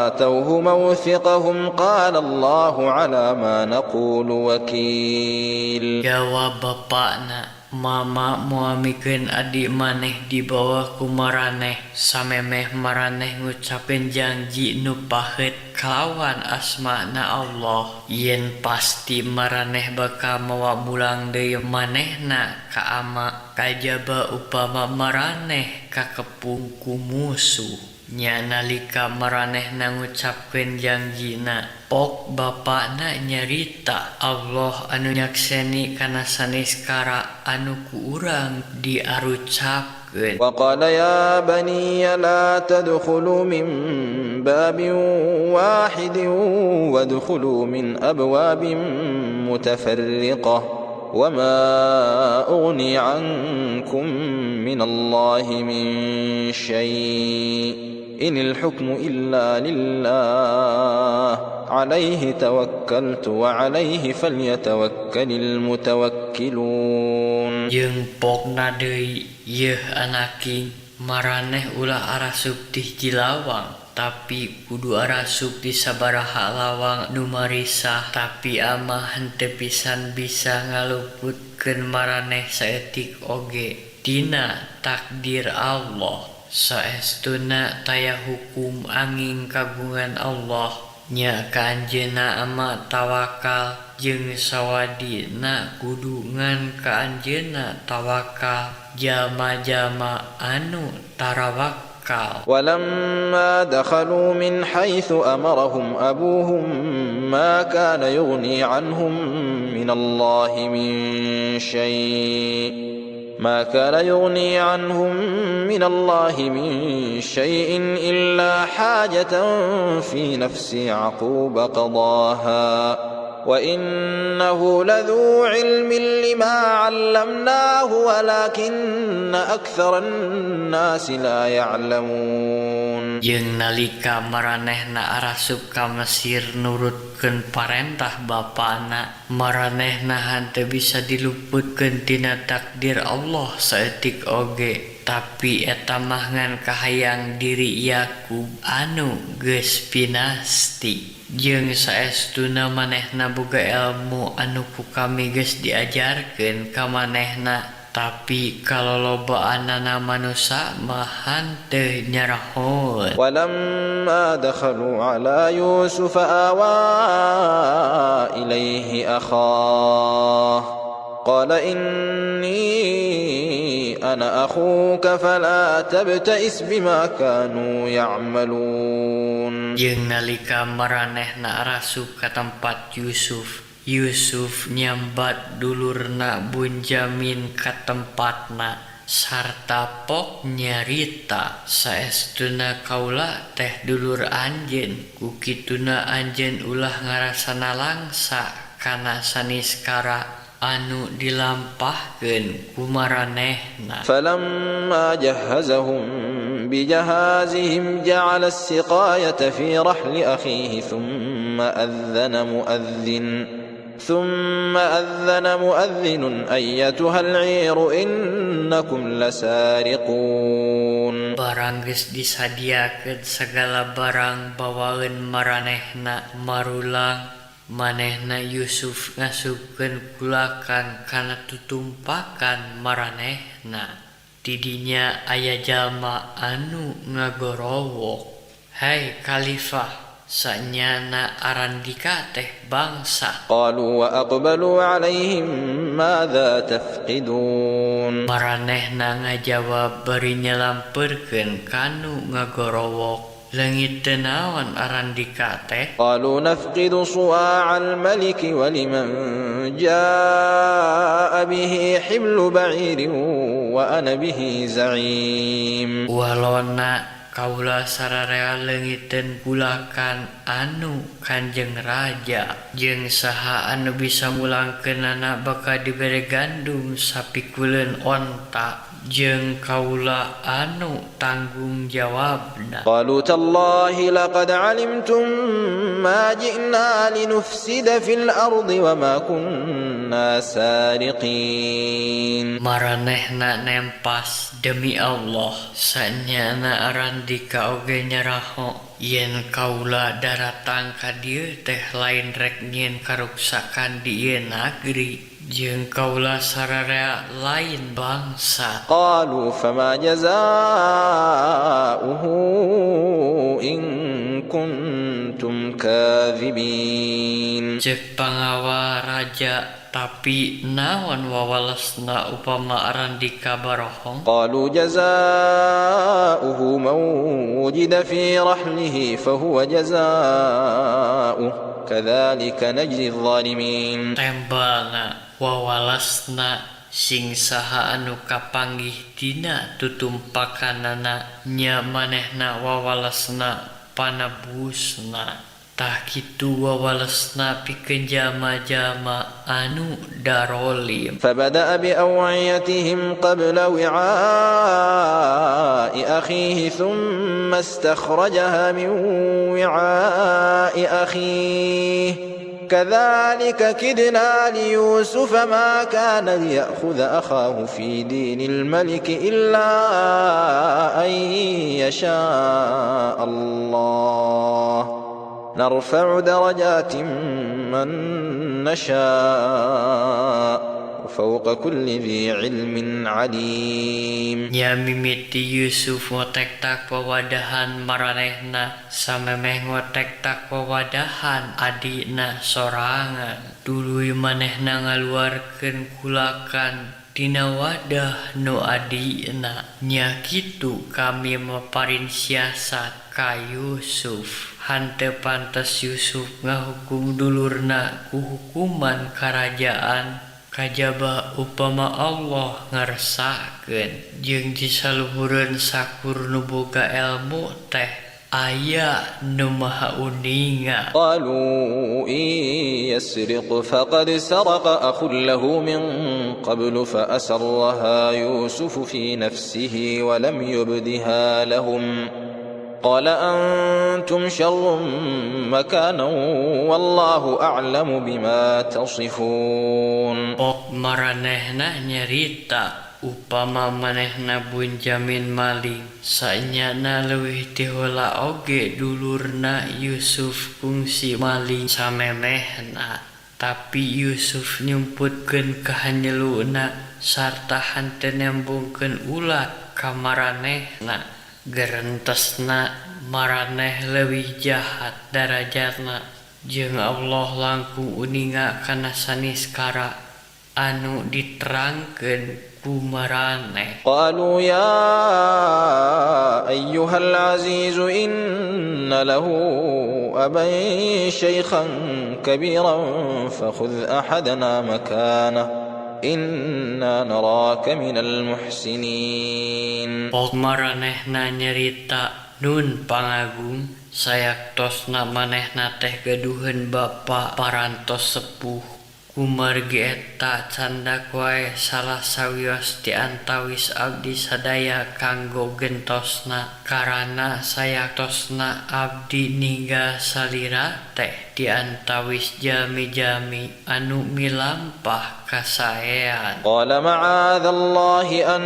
آتوه موثقهم قال الله على ما نقول وكيل. Jawab bapakna, "Mama moal mikeun adi maneh dibawa ku maraneh samemeh maraneh ngucapkeun janji nu paheut kalawan asmana Allah yen pasti maraneh bakal mawa mulang deui manehna ka ama, kajaba upama maraneh kakepung ku musuh." Nya nalika maranehna ngucapkeun janjina, pok bapakna nyarita, "Allah anu nyakseni kana saniskara anu ku urang diarucapkeun." وقال يا بني لا تدخلوا من باب واحد وادخلوا من أبواب متفرقة وما أغني عنكم من الله من شيء إن الحكم إلا لله عليه توكلت وعليه فليتوكل المتوكلون. Jeung pokna deui, "Yeuh anaking, maraneh ulah arasup ti hiji lawang, tapi kudu arasup di sabaraha lawang nu marisah, tapi ama henteu pisan bisa ngaluputkeun maraneh saeutik oge tina takdir Allah. Saestuna taya hukum anging kagungan Allah. Nya ka Anjeunna ama tawakal, jeung sawadina kudu ngan ka Anjeunna tawakal jalma-jalma anu tarawakal." bakal. ولما دخلوا من حيث أمرهم أبوهم ما كان يغني عنهم من الله من شيء ما كان يغني عنهم من الله من شيء إلا حاجة في نفس يعقوب قضاها وإنه لذو علم لما علمناه ولكن أكثر الناس لا يعلمون. Jeung nalika maranehna arasup ka Mesir nurutkeun parentah bapana, maranehna henteu bisa diluputkeun tina takdir Allah saeutik oge, tapi eta mah ngan kahayang diri Yakub anu geus pinasti. Jeung saestuna manehna boga elmu anu ku kami geus diajarkeun ka manehna, tapi kalolobaanana manusa mah henteu nyarahoeun. ولما دخلوا على يوسف آوى إليه أخاه قال إني أنا أخوك فلا تبتئس بما كانوا يعملون. Jeung nalika maranehna arasup ka tempat Yusuf, Yusuf nyambat dulurna Bunjamin ka tempatna sarta pok nyarita, saestuna kaula teh dulur anjeun, ku kituna anjeun ulah ngarasana langsa kana saniskara anu dilampahkeun ku maranehna. فلما جهزهم بجهازهم جعل السقاية في رحل أخيه ثم أذن مؤذن أيتها العير إنكم لسارقون. Barang geus disadiakeun sagala barang bawaeun maranehna marulang, manehna Yusuf ngasupkeun kulakan kana tutumpakan maranehna. Tidinya aya jalma anu ngagorowok, "Hai Khalifah, sanyana arandika teh bangsa." قالوا وأقبلوا عليهم ماذا تفقدون. Maranehna ngajawab bari nyalampeurkeun kanu ngagorowok, "Leungit teu naon arandika teh?" قالوا نفقد صواع الملك ولمن جاء به حمل بعير وأنا به زعيم. Walona kaula sararea leungiteun kulakan anu Kanjeng Raja, jeung saha anu bisa mulangkeunana bakal dibere gandum sapikuleun onta, jeung kaula anu tanggung jawabna. قالوا تالله لقد علمتم ما جئنا لنفسد في الأرض وما كنا سارقين. Maranehna nempas, "Demi Allah, sanyana arandika oge nyaraho yen kaula daratang ka dieu teh lain rek nyieun karuksakan di ieu nagri, jeung kaula sararea lain bangsa." قالوا فما جزاؤه إن كنتم كاذبين. Cek pangawal raja, "Tapi naon wawalesna upama arandika barohong?" قالوا جزاؤه من وجد في رحله فهو جزاؤه كذلك نجزي الظالمين. Tembalna wawalesna sing saha anu kapanggih dina tutumpakanana nya manehna wawalesna panabusna. Tah kitu wawalesna pikeun jalma-jalma anu darolim. فبدأ بأوعيتهم قبل وعاء أخيه ثم استخرجها من وعاء أخيه كذلك كدنا ليوسف ما كان ليأخذ أخاه في دين الملك إلا أن يشاء الله نرفع درجات من نشاء وفوق كل ذي علم عليم. Nya mimiti Yusuf ngotektak wawadahan maranehna samemeh ngotektak wawadahan adina sorangan. Tuluy manehna ngaluarkeun kulakan Tina wadah nu adina. Nya kitu kami maparin siasat ka Yusuf. Henteu pantes Yusuf ngahukum dulurna ku hukuman karajaan kajaba upama Allah ngersakeun. Jeung di saluhureun sakur nu boga elmu teh aya nu maha uninga. قالوا إن يسرق فقد سرق أخ له من قبل فأسرها يوسف في نفسه ولم يبدها لهم قال أنتم شر مكانا والله أعلم بما تصفون. Pok maranehna nyarita upama manehna Bunjamin maling sanyana leuwih ti heula oge dulurna Yusuf kungsi maling samemehna, tapi Yusuf nyumputkeun kahanyeluna sarta henteu nembongkeun ulah ka maranehna. Gerentesna maraneh leuwih jahat darajatna jeung Allah langkung uninga kana saniskara anu diterangkeun ku maraneh. قالوا يا أيها العزيز إن له أبا شيخا كبيرا فخذ أحدنا مكانه إنا نراك من المحسنين. Pok maranehna nyerita nun pangagung sayaktosna manehna teh gaduheun bapa parantos sepuh. Kumargi eta candak wae salah sawios ti antawis abdi sadaya kanggo gentosna karana sayaktosna abdi ninggal salira teh di antawis jalmi-jalmi anu milampah kasaean. قال معاذ الله أن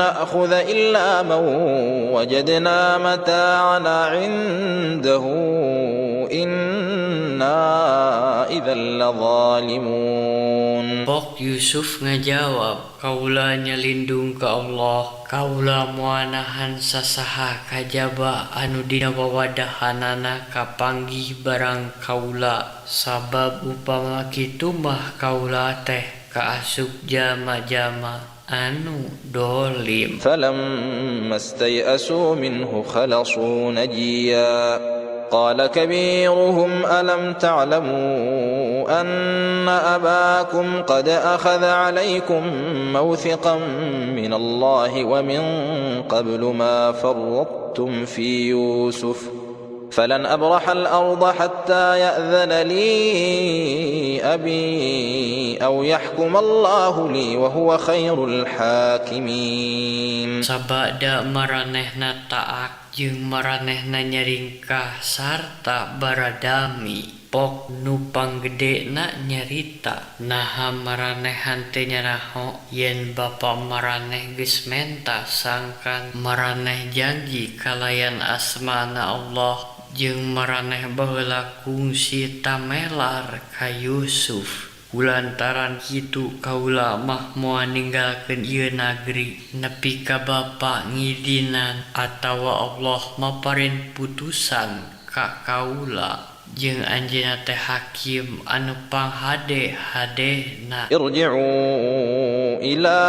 نأخذ إلا من وجدنا متاعنا عنده إنا إذا لظالمون. Pok Yusuf ngajawab, kaula nyalindung ka Allah, kaula moal nahan sasaha kajaba anu dina wawadahanana kapanggih barang kaula, sabab upama kitu mah kaula teh kaasup jalma-jalma anu dolim. فلما استيئسوا منه خلصوا نجيا قال كبيرهم ألم تعلموا أن أباكم قد أخذ عليكم موثقا من الله ومن قبل ما فرطتم في يوسف فلن أبرح الأرض حتى يأذن لي أبي أو يحكم الله لي وهو خير الحاكمين. Sabada maranehna taak jeung maranehna nyaringkah sarta baradami. Pok nu panggedena nyarita naha maraneh henteu nyaraho yen bapa maraneh geus menta sangkan maraneh janji kalayan asmana Allah jeung maraneh baheula kungsi tamelar ka Yusuf. Kulantaran kitu kaula mah moal ninggalkeun ieu nagri nepi ka bapa ngidinan atawa Allah maparin putusan ka kaula jeung anjeunna teh hakim anu panghade-hadena. Irji'u ila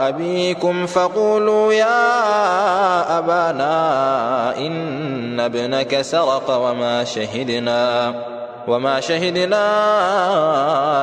abikum faqulu ya abana inna ibnaka saraqa wa ma shahidna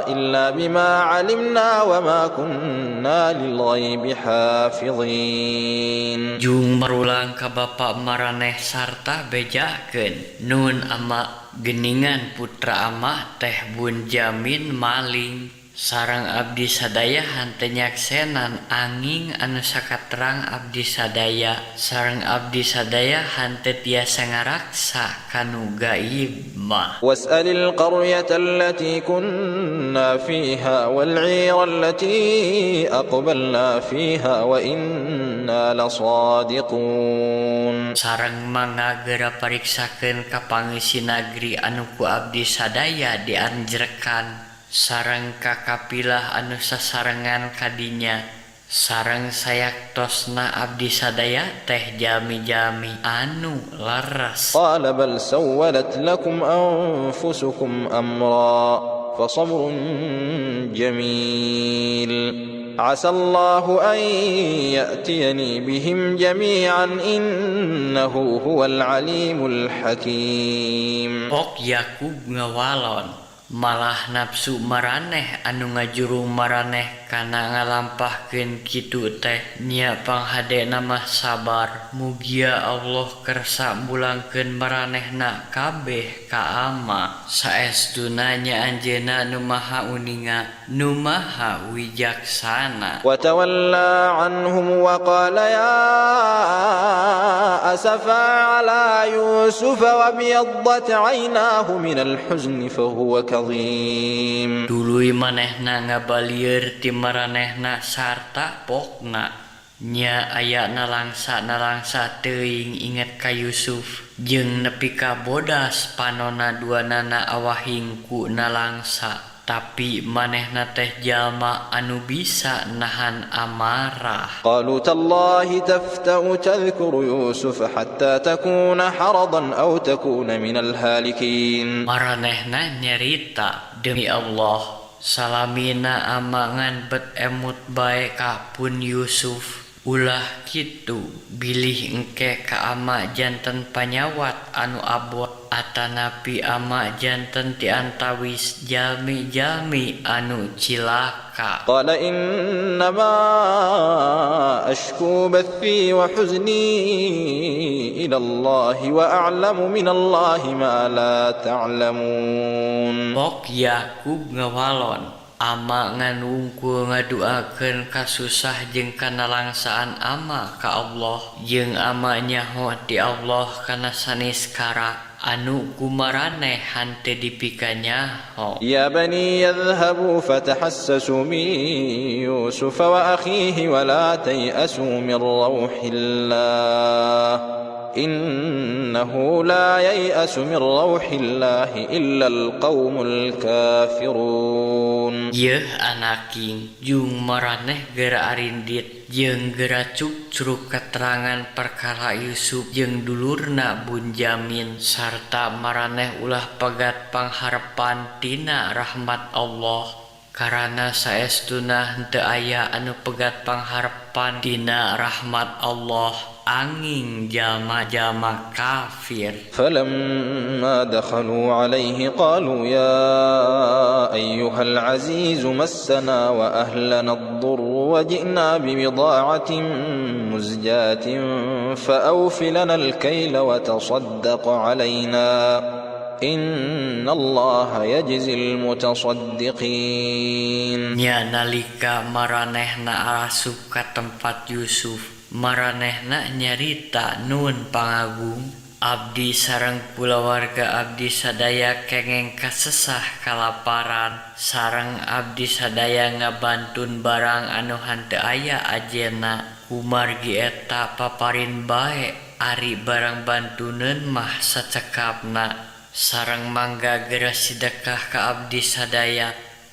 illa bima alimna wa ma kunna lil ghaibi hafizin. Jung marulang ka bapa maraneh sarta bejakeun nun ama geningan putra ama teh Bunjamin maling sareng abdi sadaya henteu nyaksenan angin anu sakaterang abdi sadaya sareng abdi sadaya henteu tiasa ngaraksa kanu gaib mah. Was'alil qaryata allati kunna fiha wal 'ira allati aqbalna fiha wa inna lasadiqun. Sareng mangga geura pariksakeun ka pangeusi nagri anu ku abdi sadaya dianjrekan sareng ka kapilah anu sasarengan kadinya sareng sayaktosna abdi sadaya teh jalmi-jalmi anu laras. Qala bal sawwalat lakum anfusukum amra فصبر جميل عسى الله أن يأتيني بهم جميعا إنه هو العليم الحكيم. Pok Yakub ngawalon, malah nafsu maraneh anu ngajuru maraneh kana ngalampahkeun kitu teh, nya panghadena mah sabar, mugia Allah kersa mulangkeun maranehna kabeh ka ama. Saestuna nya anjeunna nu maha uninga, nu maha wijaksana. وتولى عنهم وقال يا أسفا على يوسف وابيضت عيناه من الحزن فهو كظيم. Tuluy manehna ngabalieur ti maranehna sarta pokna, nya aya nalangsa-nalangsa teuing inget ka Yusuf jeung nepi ka bodas panona duanana awahing ku nalangsa, tapi manehna teh jalma anu bisa nahan amarah. قالوا تالله تفتأ تذكر يوسف حتى تكون حرضا أو تكون من الهالكين. Maranehna nyerita, demi Allah, salamina ama ngan bet emut bae ka pun Yusuf. Ulah kitu, bilih engke ka ama janten panyawat anu abot atanapi ama janten ti antawis jalmi-jalmi anu cilaka. قال إنما أشكو بثي وحزني إلى الله وأعلم من الله ما لا تعلمون. Pok Yakub ngawalon, ama ngan wungkul ngaduakeun kasusah jeung kanalangsaan ama ka Allah, jeung ama nyaho ti Allah kana sanes kara anu kumaraneh henteu dipikanyaho. يا بني اذهبوا فتحسسوا من يوسف وأخيه ولا تيأسوا من روح الله إنه لا ييأس من روح الله إلا القوم الكافرون. Yeuh anaking, jung maraneh geura arindit jeung geura cukcruk keterangan perkara Yusuf jeung dulurna Bunjamin, sarta maraneh ulah pegat pangharepan tina rahmat Allah, karana saestuna henteu aya anu pegat pangharepan tina rahmat Allah angin jalma-jalma kafir. فلما دخلوا عليه قالوا يا أيها العزيز مسنا وأهلنا الضر وجئنا ببضاعة مزجاة فأوف لنا الكيل وتصدق علينا إن الله يجزي المتصدقين. Nya nalika maranehna asup ka tempat Yusuf, maranehna nyarita, nun pangagung, abdi sareng kulawarga abdi sadaya kengeng kasesah kalaparan, sareng abdi sadaya ngabantun barang anu henteu aya ajena. Kumargi eta paparin bae ari barang bantuneun mah sacekapna, sareng mangga geura sidekah ka abdi sadaya.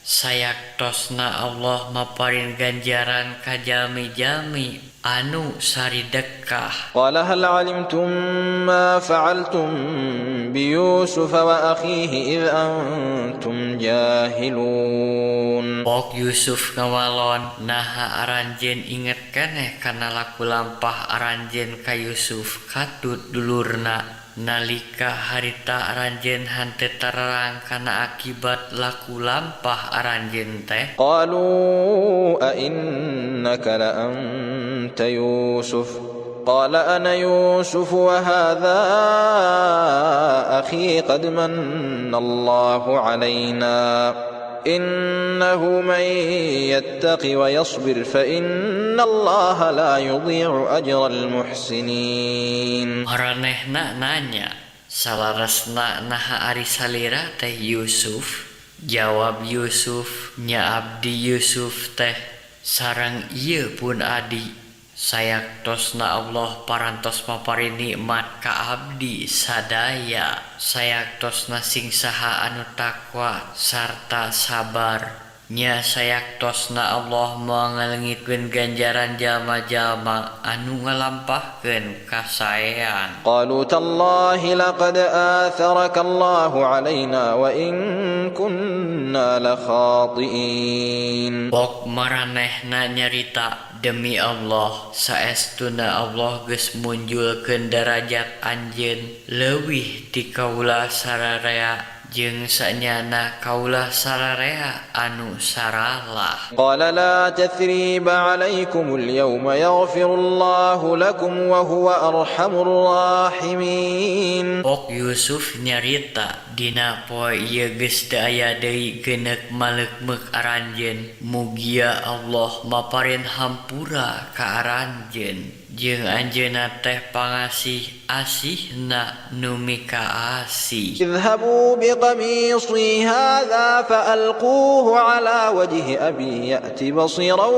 Sayaktosna Allah maparin ganjaran ka jalmi-jalmi anu saridekah. قال هل علمتم ما فعلتم بيوسف وأخيه إذ أنتم جاهلون. Pok Yusuf ngawalon, naha aranjeun inget keneh kana laku lampah aranjeun ka Yusuf katut dulurna nalika harita aranjeun henteu terang kana akibat laku lampah aranjeun teh? قالوا أئنك لأنت يوسف قال أنا يوسف وهذا أخي قد من الله علينا إنه من يتق ويصبر فإن الله لا يضيع أجر المحسنين. Maranehna nanya, salaresna naha ari salira teh Yusuf? Jawab Yusuf, nya abdi Yusuf teh, sareng ieu pun adi. Sayaktosna Allah parantos maparin nikmat ka abdi sadaya. Sayaktosna sing saha anu takwa sarta sabar, Nya sayaktosna Allah moal ngaleungitkeun ganjaran jalma-jalma anu ngalampahkeun kasaean. Qalu tallahi laqad atharaka Allahu alaina wa in kunna lakhati'in. Pok maranehna nyarita, demi Allah saestuna Allah geus munjulkeun darajat anjeun leuwih ti kaula sararea jeung sanyana kaula sararea anu saralah. Qala la tathriba alaikumul yawma yaghfirullahu lakum wa huwa arhamur rahimin. Pok Yusuf nyarita, dina poe ieu geus teu aya deui geuneuk maleukmeuk aranjeun, mugia Allah maparin hampura ka aranjeun jeung anjeunna teh pangasih asihna nu mikaasih. Idhabu biqamisi hadza faalquhu ala wajhi abi ya'ti basiran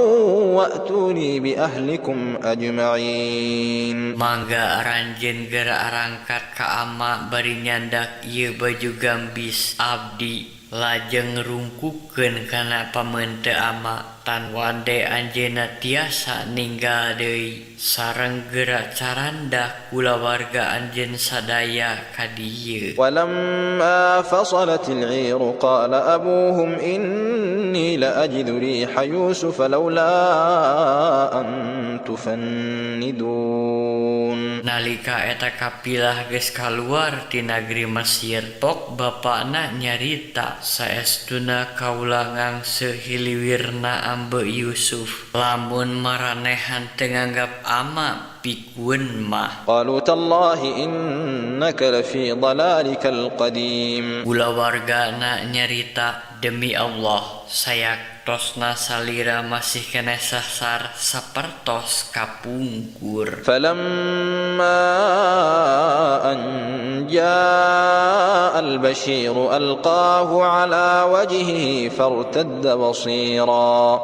wa'tuni bi ahlikum ajma'in. Mangga aranjeun geura arangkat ka ama bari nyandak ieu baju gambis abdi, lajeng rungkukeun kana pameunte ama tan wande anjeunna tiasa ninggal deui sareng geura carandak kulawarga anjeun sadaya ka dieu. Walamma fasalatil 'ir qala abuhum inni la ajidu riha yusuf laula an tufannidun. Nalika eta kapilah geus kaluar ti nagri Mesir, pok bapana nyarita, saestuna kaula ngangse hiliwirna ambe Yusuf, lamun maranehan teu nganggap ama pikueun mah. Qalu tallahi innaka lafi dhalalikal qadim. Kulawargana nyarita, demi Allah sayaktosna salira masih keneh sasar sapertos kapungkur. Falamma an jaa al-bashir alqahu ala wajhihi fartadda basira.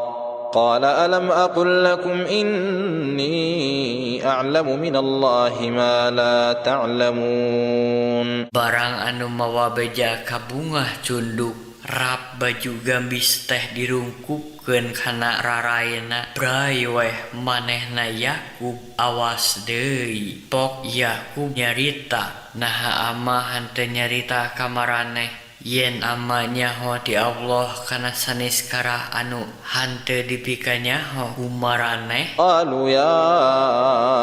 Qala alam aqul lakum inni a'lamu minallahi ma la ta'lamun. Barang anu mawa beja kabungah cunduk, rap baju gambis teh dirungkupkeun kana raraina, bray weh manehna Yakub awas deui. Pok Yakub nyarita, naha ama henteu nyarita ka maraneh yen ama nyaho ti Allah kana sanes karah anu henteu dipikanyaho ku maraneh. Qalu ya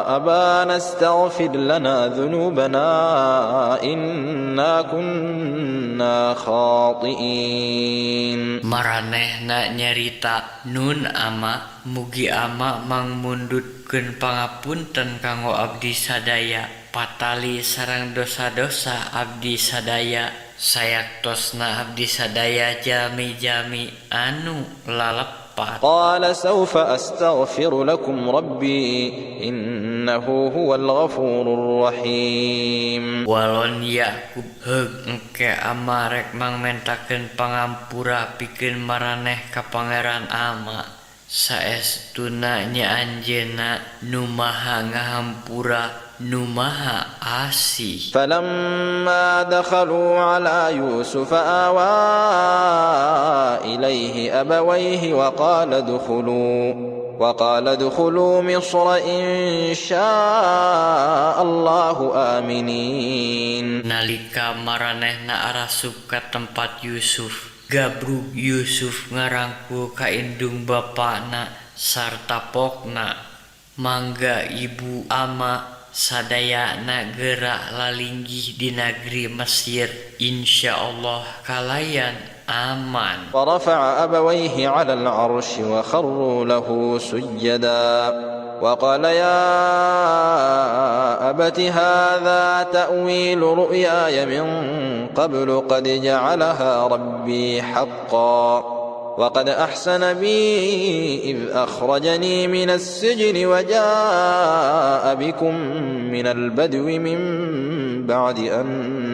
abana astaghfir lana dzunubana inna kunna khati'in. Maranehna nyarita, nun ama mugi ama mangmundutkeun pangapunten kanggo abdi sadaya, patali sareng dosa-dosa abdi sadaya, sayaktosna abdi sadaya jami-jami anu lalepat. Qala sawfa astaghfiru lakum rabbi innahu huwal ghafurur rahim. Walon Yakub heug engke ama rek mangmentakeun pangampura pikeun maraneh ka pangeran ama, saestuna nya anjeunna nu maha ngahampura nu maha asih. Falamma dakhalu ala Yusuf awa ilaihi abawayhi wa qala dukhulu Misra in syaa Allahu aminin. Nalika maranehna arasup ka tempat Yusuf, gabrug Yusuf ngarangkul ka indung bapana sarta pokna. Mangga ibu ama sadayana geura lalinggih di nagri Mesir, insyaallah kalayan aman. Wa rafa'a abawayhi 'ala al-'arsy wa kharru lahu sujada wa qala ya abati hadha ta'wilu ru'yaya min qablu qad ja'alaha rabbi haqqan wa qad ahsana bi idh akhrajani min as-sijni wa jaa'a bikum min al-badwi min ba'di an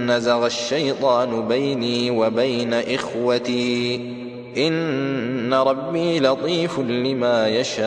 nazagha ash-shaytanu bayni wa bayna ikhwati inna rabbi latifun lima yasha'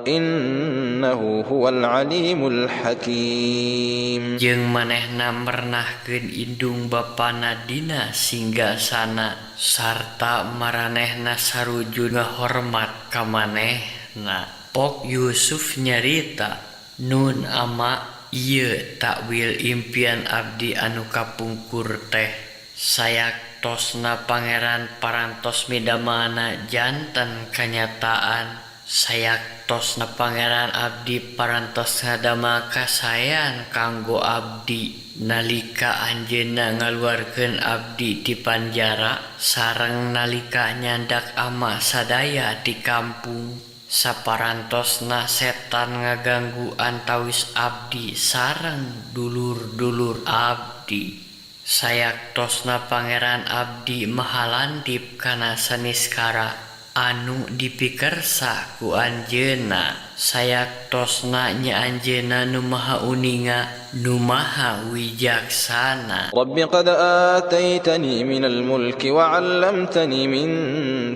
innahu إنه هو العليم الحكيم. Jeung manehna mernahkeun indung bapana dina singgasana sarta maranehna sarujud ngahormat ka manehna. Pok Yusuf nyarita, "Nun ama, ieu takwil impian abdi anu kapungkur teh. Sayaktosna pangeran parantos midamana janten kanyataan. Sayaktosna pangeran abdi parantos ngadamel kasaean kanggo abdi nalika anjeunna ngaluarkeun abdi ti panjara sareng nalika nyandak ama sadaya di kampung. Saparantosna setan ngaganggu antawis abdi sareng dulur-dulur abdi. Sayaktosna pangeran abdi mahalantip kana saniskara anu dipikersa ku anjeunna. Sayaktosna nya anjeunna nu maha uninga nu maha wijaksana." رب قد آتيتني من الملك وعلمتني من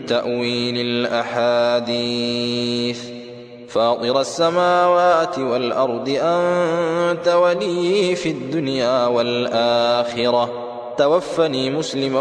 تأويل الأحاديث فاطر السماوات والأرض أنت ولي في الدنيا والآخرة توفني مسلما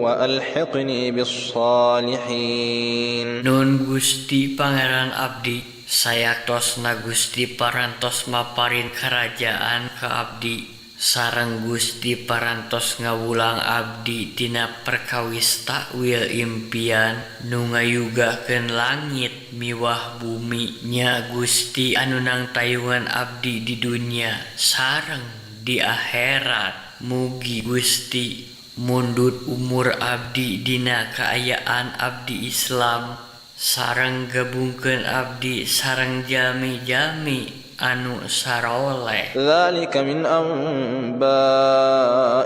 وألحقني بالصالحين. Nun Gusti Pangeran abdi, sayaktosna Gusti parantos maparin karajaan ka abdi sareng Gusti parantos ngawulang abdi tina perkawis takwil impian nu ngayugakeun langit miwah bumi. Nya Gusti anu nangtayungan abdi di dunya sareng di akhirat. Mugi Gusti mundut umur abdi dina kaayaan abdi Islam sareng gabungkeun abdi sareng jalmi-jalmi anu saroleh. ذلك من أنباء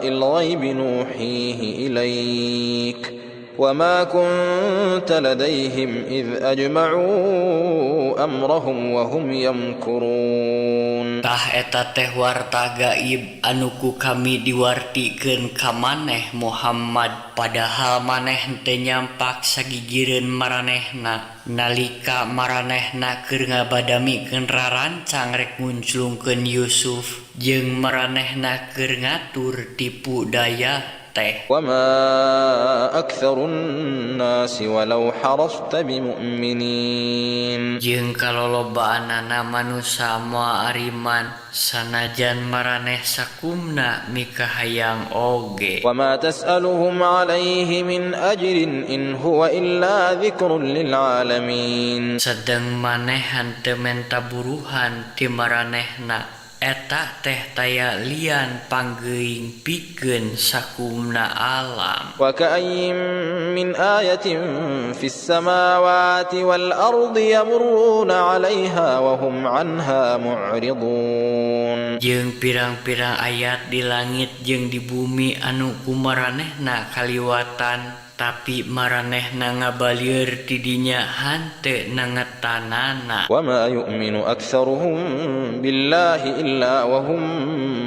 الغيب نوحيه إليك وما كنت لديهم إذ أجمعوا أمرهم وهم يمكرون. Tah eta teh warta gaib anu ku kami diwartikeun ka maneh Muhammad, padahal maneh teu nyampak sagigireun maranehna nalika maranehna keur ngabadamikeun rarancang rek ngunclungkeun Yusuf jeung maranehna keur ngatur tipu daya teh. وما أكثر الناس ولو حرصت بمؤمنين. Jeung kalolobaanana manusa moal ariman sanajan maraneh sakumna mikahayang oge. وما تسألهم عليه من أجر إن هو إلا ذكر للعالمين. Sedeng maneh henteu menta buruhan ti maranehna, eta teh taya lian panggeuing pikeun sakumna alam. وكأي من آية في السماوات والأرض يمرون عليها وهم عنها معرضون. Jeung pirang-pirang ayat di langit jeung di bumi anu kumaranehna kaliwatan, tapi maranehna ngabalieur ti dinya henteu nangetanana. وما يؤمن أكثرهم بالله إلا وهم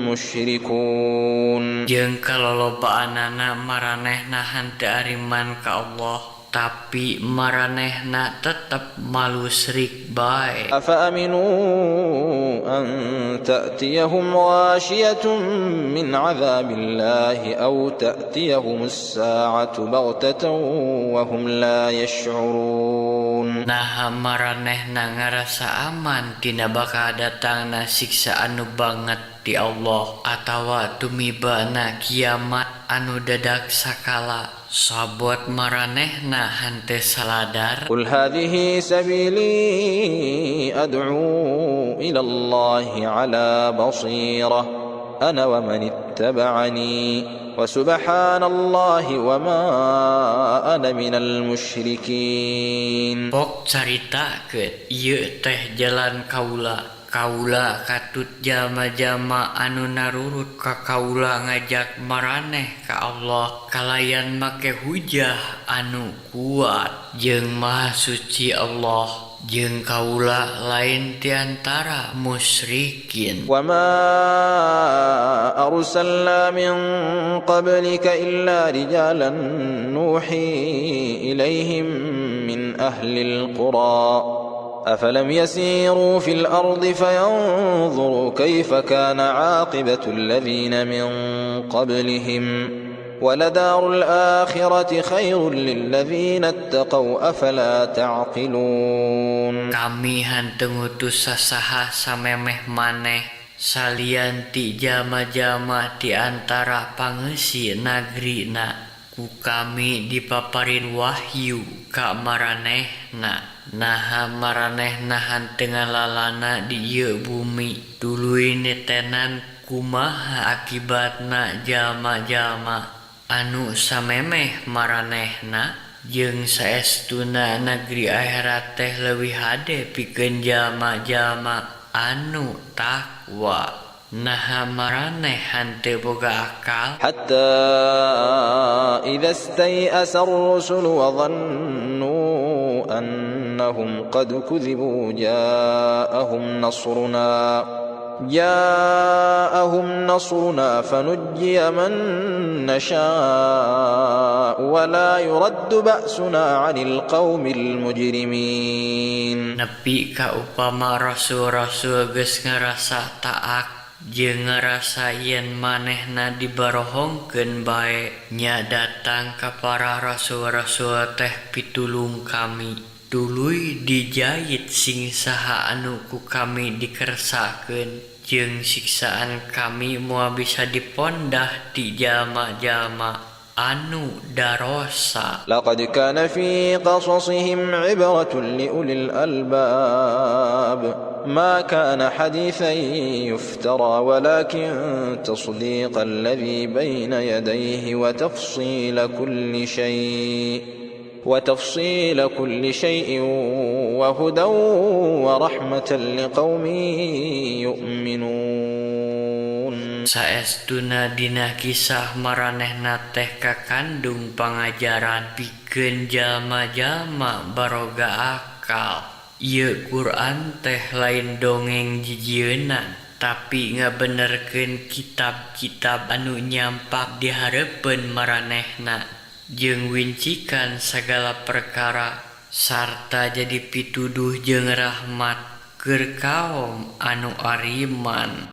مشركون. Jeung kalolobaanana maranehna henteu ariman ka Allah, tapi maranehna tetep malusrik bae. أفأمنوا أن تأتيهم غاشية من عذاب الله أو تأتيهم الساعة بغتة وهم لا يشعرون. Naha maranehna ngarasa aman tina bakal datangna siksa anu banget ti Allah atawa tumibana kiamat anu dadak sakala, sabot maranehna henteu saladar. قل هذه سبيلي أدعو إلى الله على بصيرة أنا ومن اتبعني وسبحان الله وما أنا من المشركين. Pok caritakeun ieu teh jalan kaula. Kaula katut jalma-jalma anu narurut ka kaula ngajak maraneh ka Allah kalayan make hujah anu kuat jeung maha suci Allah jeung kaula lain ti antara musyrikin. وما أرسلنا من قبلك إلا رجالا نوحي إليهم من أهل القرى أفلم يسيروا في الأرض فينظروا كيف كان عاقبة الذين من قبلهم ولدار الآخرة خير للذين اتقوا أفلا تعقلون. Kami henteu ngutus sasaha samemeh maneh salian ti jalma-jalma ti antara pangeusi nagrina. Ku kami dipaparin wahyu ka maranehna. Naha maranehna henteu ngalalana di ieu bumi tuluy nitenan kumaha akibatna jalma-jalma anu samemeh maranehna jeung saestuna nagri akhirat teh leuwih hade pikeun jalma-jalma anu takwa. Naha maraneh henteu boga akal? حتى إذا استيأس الرسل وظنوا أنهم قد كذبوا جاءهم نصرنا فنجي من نشاء ولا يرد بأسنا عن القوم المجرمين. Nepi ka upama rasul-rasul geus ngarasa taak jeung ngarasa yen manehna dibarohongkeun bae, nya datang ka para rasul-rasul teh pitulung kami, tuluy dijait sing saha anu ku kami dikersakeun, jeung siksaan kami moal bisa dipondah ti jalma-jalma anu darosa. لقد كان في قصصهم عبرة لأولي الألباب ما كان حديثا يفترى ولكن تصديق الذي بين يديه وتفصيل كل شيء وهدى ورحمة لقوم يؤمنون. Saestuna dina kisah maranehna teh kakandung pangajaran pikeun jalma-jalma baroga akal. Ieu Quran teh lain dongeng jijieunan, tapi ngabenerkeun kitab-kitab anu nyampak di hareupeun maranehna jeung wincikan sagala perkara sarta jadi pituduh jeung rahmat keur kaom anu ariman.